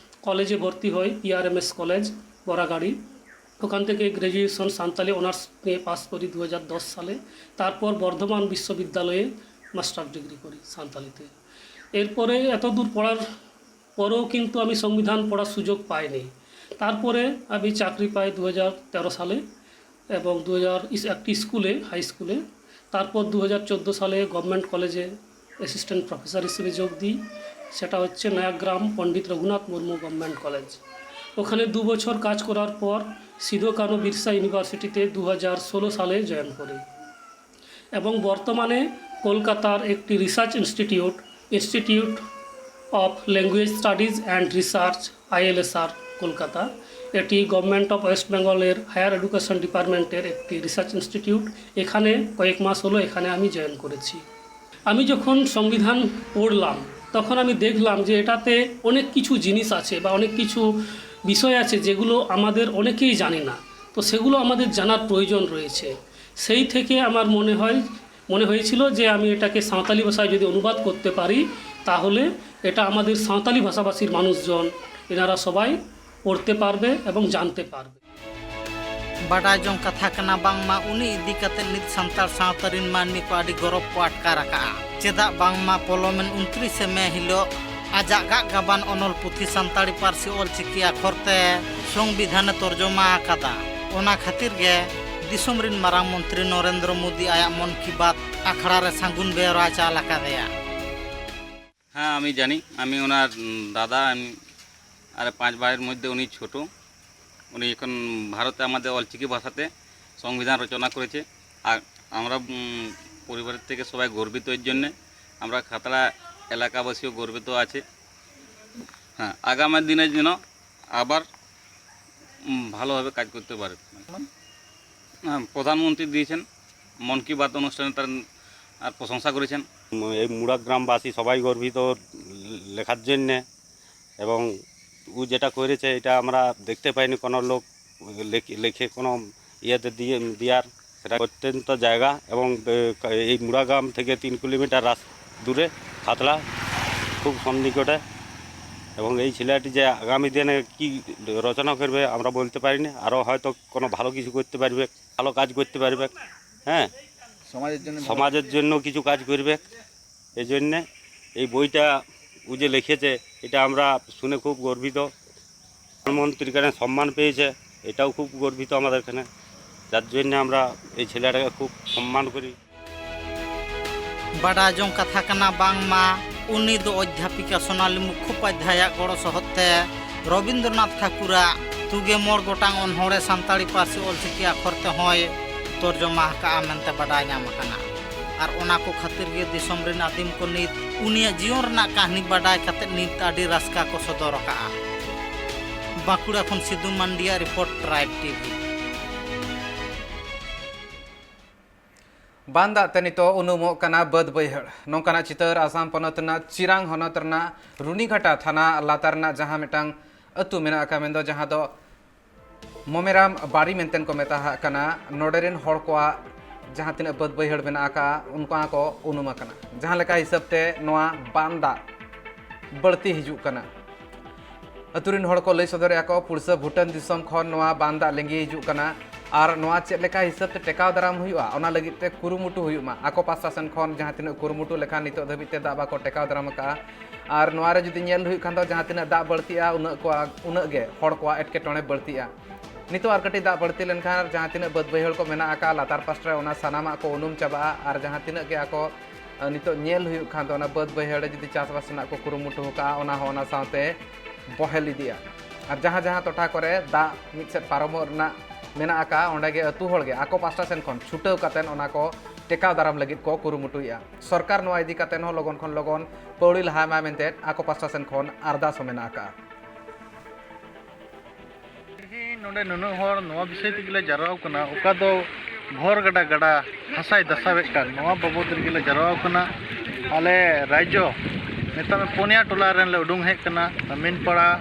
কলেজে ভর্তি হই, পিআরএমএস কলেজ বরাগাড়ি। ওখান থেকে গ্র্যাজুয়েশন সান্তালি অনার্স নিয়ে পাস করি দু হাজার দশ সালে। তারপর বর্ধমান বিশ্ববিদ্যালয়ে মাস্টার ডিগ্রি করি সান্তালিতে। এরপরে এত দূর পড়ার পরেও কিন্তু আমি সংবিধান পড়ার সুযোগ পাইনি। তারপরে আমি চাকরি পাই দু হাজার তেরো সালে এবং দু হাজার ইস- একটি স্কুলে, হাই স্কুলে। তারপর দু হাজার চোদ্দো সালে গভর্নমেন্ট কলেজে অ্যাসিস্ট্যান্ট প্রফেসর হিসেবে যোগ দিই। সেটা হচ্ছে নয়াগ্রাম পণ্ডিত রঘুনাথ মুর্মু গভর্নমেন্ট কলেজ। ওখানে দু বছর কাজ করার পর সিধো কানো বিরসা ইউনিভার্সিটিতে দু হাজার ষোলো সালে জয়েন করি এবং বর্তমানে কলকাতার একটি research institute, institute of language studies and research, ILSR, Kolkata, এটি গভর্নমেন্ট অফ ওয়েস্ট বেঙ্গলের হায়ার এডুকেশন ডিপার্টমেন্টের একটি রিসার্চ ইনস্টিটিউট। এখানে কয়েক মাস হলো এখানে আমি জয়েন করেছি। আমি যখন সংবিধান পড়লাম, তখন আমি দেখলাম যে এটাতে অনেক কিছু জিনিস আছে বা অনেক কিছু বিষয় আছে যেগুলো আমাদের অনেকেই জানি না। তো সেগুলো আমাদের জানার প্রয়োজন রয়েছে। সেই থেকে আমার মনে হয়, মনে হয়েছিল যে আমি এটাকে সাঁওতালি ভাষায় যদি অনুবাদ করতে পারি, তাহলে এটা আমাদের সাঁওতালি ভাষাভাষীর মানুষজন, এনারা সবাই পড়তে পারবে এবং জানতে পারবে। ᱵᱟᱰᱟᱭ ᱡᱚᱝ ᱠᱟᱛᱷᱟ ᱠᱟᱱᱟ ᱵᱟᱝᱢᱟ ᱩᱱᱤ ᱤᱫᱤ ᱠᱟᱛᱮ ᱱᱤᱛ ᱥᱟᱱᱛᱟᱲ ᱥᱟᱶᱛᱟ ᱨᱤᱱ ᱢᱟᱹᱱᱢᱤ ᱠᱚ ᱟᱹᱰᱤ ᱜᱚᱨᱚᱵᱽ ᱠᱚ ᱟᱴᱠᱟᱨ ᱟᱠᱟᱫᱼᱟ᱾ ᱪᱮᱫᱟᱜ ᱵᱟᱝᱢᱟ ᱯᱚᱞᱚᱢᱮᱱ ᱩᱱᱛᱨᱤᱥᱮ ᱢᱮ ᱦᱤᱞᱳᱜ ᱟᱡᱟᱜ ᱜᱟᱜ ᱜᱟᱵᱟᱱ ᱚᱱᱚᱞ ᱯᱩᱛᱷᱤ ᱥᱟᱱᱛᱟᱲᱤ ᱯᱟᱹᱨᱥᱤ ᱚᱞ ᱪᱤᱠᱤ ᱟᱠᱷᱚᱨ ᱛᱮ ᱥᱚᱝᱵᱤᱫᱷᱟᱱᱮ ᱛᱚᱨᱡᱚᱢᱟ ᱟᱠᱟᱫᱟ᱾ ᱚᱱᱟ ᱠᱷᱟᱹᱛᱤᱨ ᱜᱮ ᱫᱤᱥᱚᱢ ᱨᱤᱱ ᱢᱟᱨᱟᱝ ᱢᱚᱱᱛᱨᱤ ᱱᱚᱨᱮᱱᱫᱨᱚ ᱢᱳᱫᱤ ᱟᱭᱟᱜ ᱢᱚᱱ ᱠᱤ ᱵᱟᱛ ᱟᱠᱷᱲᱟ ᱨᱮ ᱥᱟᱹᱜᱩᱱ ᱵᱮᱣᱨᱟᱭ ᱪᱟᱞ ᱟᱠᱟᱫᱮᱭᱟ᱾ হ্যাঁ, আমি জানি। আমি ওনার উম, দাদা। আমি আর পাঁচ ভাইয়ের মধ্যে উনি ছোট। উনি এখন ভারতে আমাদের অলচিকি ভাষাতে সংবিধান রচনা করেছে। আর আমরা উম, পরিবারের থেকে সবাই গর্বিত এর জন্যে। আমরা খাতড়া এলাকাবাসীও গর্বিত আছে। হ্যাঁ, আগামী দিনে যেন আবার উম, ভালোভাবে কাজ করতে পারে। হ্যাঁ, প্রধানমন্ত্রী দিয়েছেন, মন কি বাত অনুষ্ঠানে তার আর প্রশংসা করেছেন। এই মুড়া গ্রামবাসী সবাই গর্বিত লেখার জন্যে। এবং ও যেটা করেছে, এটা আমরা দেখতে পাইনি কোনো লোক লেখে, লেখে কোনো ইয়েতে দিয়ে দেওয়ার। সেটা অত্যন্ত জায়গা এবং এ, এই মুড়া গ্রাম থেকে তিন কিলোমিটার রাস দূরে খাতড়া, খুব সন্নিকটে। এবং এই ছেলেটি যে আগামী দিনে কি রচনা করবে আমরা বলতে পারি না। আরও হয়তো কোনো ভালো কিছু করতে পারবে, ভালো কাজ করতে পারবে। হ্যাঁ, সমাজের জন্য ভালো। সমাজের জন্য কিছু কাজ করবে। এই জন্যে এই বইটা ও যে লিখেছে, এটা আমরা শুনে খুব গর্বিত। প্রধানমন্ত্রীর কাছে সম্মান পেয়েছে, এটাও খুব গর্বিত আমাদের এখানে, যার জন্য আমরা এই ছেলেটাকে খুব সম্মান করি। ᱵᱟᱰᱟᱭ ᱡᱚᱝ ᱠᱟᱛᱷᱟ ᱠᱟᱱᱟ, ᱵᱟᱝᱢᱟ ᱩᱱᱤ ᱫᱚ ᱚᱫᱽᱫᱷᱟᱯᱤᱠᱟ ᱥᱳᱱᱟᱞᱤ ᱢᱩᱠᱷᱳᱯᱟᱫᱽᱫᱷᱟᱭᱟᱜ ᱜᱚᱲᱚ ᱥᱚᱦᱚᱫ ᱛᱮ ᱨᱚᱵᱤᱱᱫᱨᱚᱱᱟᱛᱷ ᱴᱷᱟᱹᱠᱩᱨᱟᱜ ᱛᱩᱜᱮ ᱢᱚᱬ ᱜᱚᱴᱟᱝ ᱚᱱᱚᱬᱦᱮ ᱥᱟᱱᱛᱟᱲᱤ ᱯᱟᱹᱨᱥᱤ ᱚᱞᱪᱤᱠᱤ ᱟᱠᱷᱚᱨ ᱛᱮᱦᱚᱸᱭ ᱛᱚᱨᱡᱚᱢᱟ ᱟᱠᱟᱫᱼᱟ ᱢᱮᱱᱛᱮ ᱵᱟᱰᱟᱭ ᱧᱟᱢ ᱟᱠᱟᱱᱟ᱾ ᱟᱨ ᱚᱱᱟ ᱠᱚ ᱠᱷᱟᱹᱛᱤᱨ ᱜᱮ ᱫᱤᱥᱚᱢ ᱨᱮᱱ ᱟᱹᱫᱤᱢ ᱠᱚ ᱱᱤᱛ ᱩᱱᱤᱭᱟᱜ ᱡᱤᱭᱚᱱ ᱨᱮᱱᱟᱜ ᱠᱟᱹᱦᱱᱤ ᱵᱟᱰᱟᱭ ᱠᱟᱛᱮ ᱱᱤᱛ ᱟᱹᱰᱤ ᱨᱟᱹᱥᱠᱟᱹ ᱠᱚ ᱥᱚᱫᱚᱨ ᱟᱠᱟᱫᱼᱟ᱾ ᱵᱟᱸᱠᱩᱲᱟ ᱠᱷᱚᱱ ᱥᱤᱫᱩ ᱢᱟᱱᱰᱤᱭᱟᱜ ᱨᱤᱯᱳᱨᱴ, ᱴᱨᱟᱭᱤᱵᱽ ᱴᱤᱵᱷᱤ᱾ ᱵᱟᱱ ᱫᱟᱜ ᱛᱮ ᱱᱤᱛᱚᱜ ᱩᱱᱩᱢᱚᱜ ᱠᱟᱱᱟ ᱵᱟᱹᱫᱽ ᱵᱟᱹᱭᱦᱟᱹᱲ᱾ ᱱᱚᱝᱠᱟᱱᱟᱜ ᱪᱤᱛᱟᱹᱨ ᱟᱥᱟᱢ ᱯᱚᱱᱚᱛ ᱨᱮᱱᱟᱜ ᱪᱤᱨᱟᱝ ᱦᱚᱱᱚᱛ ᱨᱮᱱᱟᱜ ᱨᱩᱱᱤᱜᱷᱟᱴᱟ ᱛᱷᱟᱱᱟ ᱞᱟᱛᱟᱨ ᱨᱮᱱᱟᱜ ᱡᱟᱦᱟᱸ ᱢᱤᱫᱴᱟᱝ ᱟᱹᱛᱩ ᱢᱮᱱᱟᱜ ᱟᱠᱟᱫ, ᱢᱮᱱᱫᱚ ᱡᱟᱦᱟᱸ ᱫᱚ ᱢᱚᱢᱮᱨᱟᱢ ᱵᱟᱲᱤ ᱢᱮᱱᱛᱮ ᱠᱚ ᱢᱮᱛᱟᱦᱟᱜ ᱠᱟᱱᱟ᱾ ᱱᱚᱰᱮ ᱨᱮᱱ ᱦᱚᱲ ᱠᱚᱣᱟᱜ ᱡᱟᱦᱟᱸ ᱛᱤᱱᱟᱹᱜ ᱵᱟᱹᱫᱽ ᱵᱟᱹᱭᱦᱟᱹᱲ ᱢᱮᱱᱟᱜ ᱟᱠᱟᱫᱼᱟ, ᱩᱱᱠᱩ ᱠᱚ ᱩᱱᱩᱢ ᱟᱠᱟᱱᱟ᱾ ᱡᱟᱦᱟᱸ ᱞᱮᱠᱟ ᱦᱤᱥᱟᱹᱵ ᱛᱮ ᱱᱚᱣᱟ ᱵᱟᱱ ᱫᱟᱜ ᱵᱟᱹᱲᱛᱤ ᱦᱤᱡᱩᱜ ᱠᱟᱱᱟ᱾ ᱟᱹᱛᱩ ᱨᱮᱱ ᱦᱚᱲ ᱠᱚ ᱞᱟᱹᱭ ᱥᱚᱫᱚᱨᱮᱫᱼᱟ ᱠᱚ, ᱯᱩᱲᱥᱟᱹ ᱵᱷᱩᱴᱟᱱ ᱫᱤᱥᱚᱢ ᱠᱷᱚᱱ ᱱᱚᱣᱟ ᱵᱟᱱ ᱫᱟᱜ ᱞᱤᱸᱜᱤ ᱦᱤᱡᱩᱜ ᱠᱟᱱᱟ᱾ ᱟᱨ ᱱᱚᱣᱟ ᱪᱮᱫ ᱞᱮᱠᱟ ᱦᱤᱥᱟᱹᱵ ᱛᱮ ᱴᱮᱠᱟᱣ ᱫᱟᱨᱟᱢ ᱦᱩᱭᱩᱜᱼᱟ, ᱚᱱᱟ ᱞᱟᱹᱜᱤᱫ ᱛᱮ ᱠᱩᱨᱩᱢᱩᱴᱩ ᱦᱩᱭᱩᱜ ᱢᱟ᱾ ᱟᱠᱚ ᱯᱟᱥᱴᱟ ᱥᱮᱱ ᱠᱷᱚᱱ ᱡᱟᱦᱟᱸ ᱛᱤᱱᱟᱹᱜ ᱠᱩᱨᱩᱢᱩᱴᱩ ᱞᱮᱠᱷᱟᱱ ᱱᱤᱛᱚᱜ ᱫᱷᱟᱹᱵᱤᱡ ᱛᱮ ᱫᱟᱜ ᱵᱟᱠᱚ ᱴᱮᱠᱟᱣ ᱫᱟᱨᱟᱢ ᱟᱠᱟᱫᱼᱟ᱾ ᱟᱨ ᱱᱚᱣᱟ ᱨᱮ ᱡᱩᱫᱤ ᱧᱮᱞ ᱦᱩᱭᱩᱜ ᱠᱷᱟᱱ ᱫᱚ ᱡᱟᱦᱟᱸ ᱛᱤᱱᱟᱹᱜ ᱫᱟᱜ ᱵᱟᱹᱲᱛᱤᱜᱼᱟ, ᱩᱱᱟᱹᱜ ᱠᱚ, ᱩᱱᱟᱹᱜ ᱜᱮ ᱦᱚᱲ ᱠᱚᱣᱟᱜ ᱮᱴᱠᱮᱴᱚᱬᱮ ᱵᱟᱹᱲᱛᱤᱜᱼᱟ᱾ ᱱᱤᱛᱚᱜ ᱟᱨ ᱠᱟᱹᱴᱤᱡ ᱫᱟᱜ ᱵᱟᱹᱲᱛᱤ ᱞᱮᱱᱠᱷᱟᱱ ᱡᱟᱦᱟᱸ ᱛᱤᱱᱟᱹᱜ ᱵᱟᱹᱫᱽ ᱵᱟᱹᱭᱦᱟᱹᱲ ᱠᱚ ᱢᱮᱱᱟᱜ ᱟᱠᱟᱫᱼᱟ ᱞᱟᱛᱟᱨ ᱯᱟᱥᱴᱟ ᱨᱮ, ᱚᱱᱟ ᱥᱟᱱᱟᱢᱟᱜ ᱠᱚ ᱩᱱᱩᱢ ᱪᱟᱵᱟᱜᱼᱟ᱾ ᱟᱨ ᱡᱟᱦᱟᱸ ᱛᱤᱱᱟᱹᱜ ᱜᱮ ᱟᱠᱚ ᱱᱤᱛᱚᱜ ᱧᱮᱞ ᱦᱩᱭᱩᱜ ᱠᱷᱟᱱ ᱫᱚ ᱚᱱᱟ ᱵᱟᱹᱫᱽ ᱵᱟᱹᱭᱦᱟᱹᱲ ᱨᱮ ᱡᱩᱫᱤ ᱪᱟᱥᱵᱟᱥ ᱨᱮᱱᱟᱜ ᱠᱚ ᱠᱩᱨᱩᱢᱩᱴᱩ ᱟᱠᱟᱫᱼᱟ, ᱚᱱᱟ ᱦᱚᱸ ᱚᱱᱟ ᱥᱟᱶᱛᱮ ᱵᱚᱦᱮᱞ ᱤᱫᱤᱜᱼᱟ᱾ ᱟᱨ ᱡᱟᱦᱟᱸ ᱡᱟᱦᱟᱸ ᱴᱚᱴᱷᱟ ᱠᱚᱨᱮ ᱫᱟᱜ ᱢᱤᱫ ᱥᱮᱫ ᱯᱟᱨᱚᱢᱚᱜ ᱨᱮᱱᱟᱜ ᱢᱮᱱᱟᱜ ᱟᱠᱟᱫᱼᱟ, ᱚᱸᱰᱮ ᱜᱮ ᱟᱹᱛᱩ ᱦᱚᱲ ᱜᱮ ᱟᱠᱚ ᱯᱟᱥᱴᱟ ᱥᱮᱱ ᱠᱷᱚᱱ ᱪᱷᱩᱴᱟᱹᱣ ᱠᱟᱛᱮᱫ ᱚᱱᱟ ᱠᱚ ᱴᱮᱠᱟᱣ ᱫᱟᱨᱟᱢ ᱞᱟᱹᱜᱤᱫ ᱠᱚ ᱠᱩᱨᱩᱢᱩᱴᱩᱭᱮᱫᱼᱟ᱾ ᱥᱚᱨᱠᱟᱨ ᱱᱚᱣᱟ ᱤᱫᱤ ᱠᱟᱛᱮᱫ ᱦᱚᱸ ᱞᱚᱜᱚᱱ ᱠᱷᱚᱱ ᱞᱚᱜᱚᱱ ᱯᱟᱹᱣᱲᱤ ᱞᱟᱦᱟᱭ ᱢᱟ ᱢᱮᱱᱛᱮ ᱟᱠᱚ ᱯᱟᱥᱴᱟ ᱥᱮᱱ ᱠᱷᱚᱱ ᱟᱨᱫᱟᱥ ᱦᱚᱸ ᱢᱮᱱᱟᱜ ᱟᱠᱟᱫᱼᱟ᱾ ᱛᱮᱦᱮᱧ ᱱᱚᱰᱮ ᱱᱩᱱᱟᱹᱜ ᱦᱚᱲ ᱱᱚᱣᱟ ᱵᱤᱥᱚᱭ ᱛᱮᱜᱮ ᱞᱮ ᱡᱟᱨᱣᱟ ᱠᱟᱱᱟ, ᱚᱠᱟ ᱫᱚ ᱵᱷᱚᱨ ᱜᱟᱰᱟ ᱜᱟᱰᱟ ᱦᱟᱥᱟᱭ ᱫᱟᱥᱟᱣᱮᱫ ᱠᱟᱱ, ᱱᱚᱣᱟ ᱵᱟᱵᱚᱫ ᱨᱮᱜᱮ ᱞᱮ ᱡᱟᱨᱣᱟ ᱠᱟᱱᱟ᱾ ᱟᱞᱮ ᱨᱟᱡᱽᱡᱚ ᱱᱮᱛᱟᱨ ᱯᱩᱱᱭᱟ ᱴᱚᱞᱟ ᱨᱮᱱ ᱞᱮ ᱩᱰᱩᱝ ᱦᱮᱡ ᱠᱟᱱᱟ, ᱟᱢᱤᱱ ᱯᱟᱲᱟ,